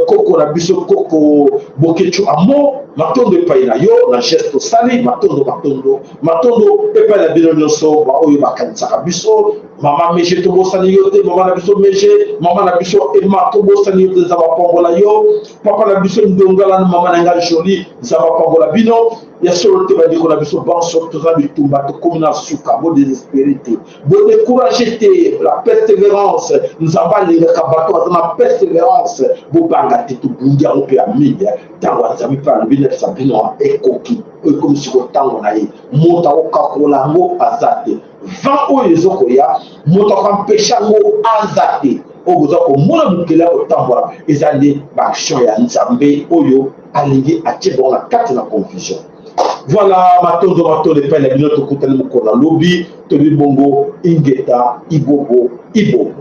koko na biso koko Bokechu Amo, matondo epai na yo na geste osali, matondo, matondo, matondo epai na bino nyonso baoyo bakanisaka biso. Mama Meje tobosani yo te, mama na biso Meje, mama na biso Emma tobosani yo te, Nzambe apambola yo. Papa na biso Ndongala na mama na nga Jolie, Nzambe apambola bino. Ya solo te, bandeko na biso banso, toza bitumba, tokomi na suka. Bodésespérer te, bodécourager te. La persévérance, Nzambe alingaka bato baza na persévérance. Bobanga te, tobundi yango mpe ya mingi. Ntango ya Nzambe mpe alobi nayebisa bino, ekoki oyo ekomi siko ntango na ye. Moto akokakola yango aza te. Vent oyo ezokoya, moto akoempêcher yango aza te. Oyo boza komona mokili ya kotambola, eza nde baaction ya Nzambe oyo alingi atie bango na kati na confusion. Voilà, matondo, matondo epai na bino. Tokutani mokolo na lobi. Tobi bongo, ingeta, ibobo, ibobo.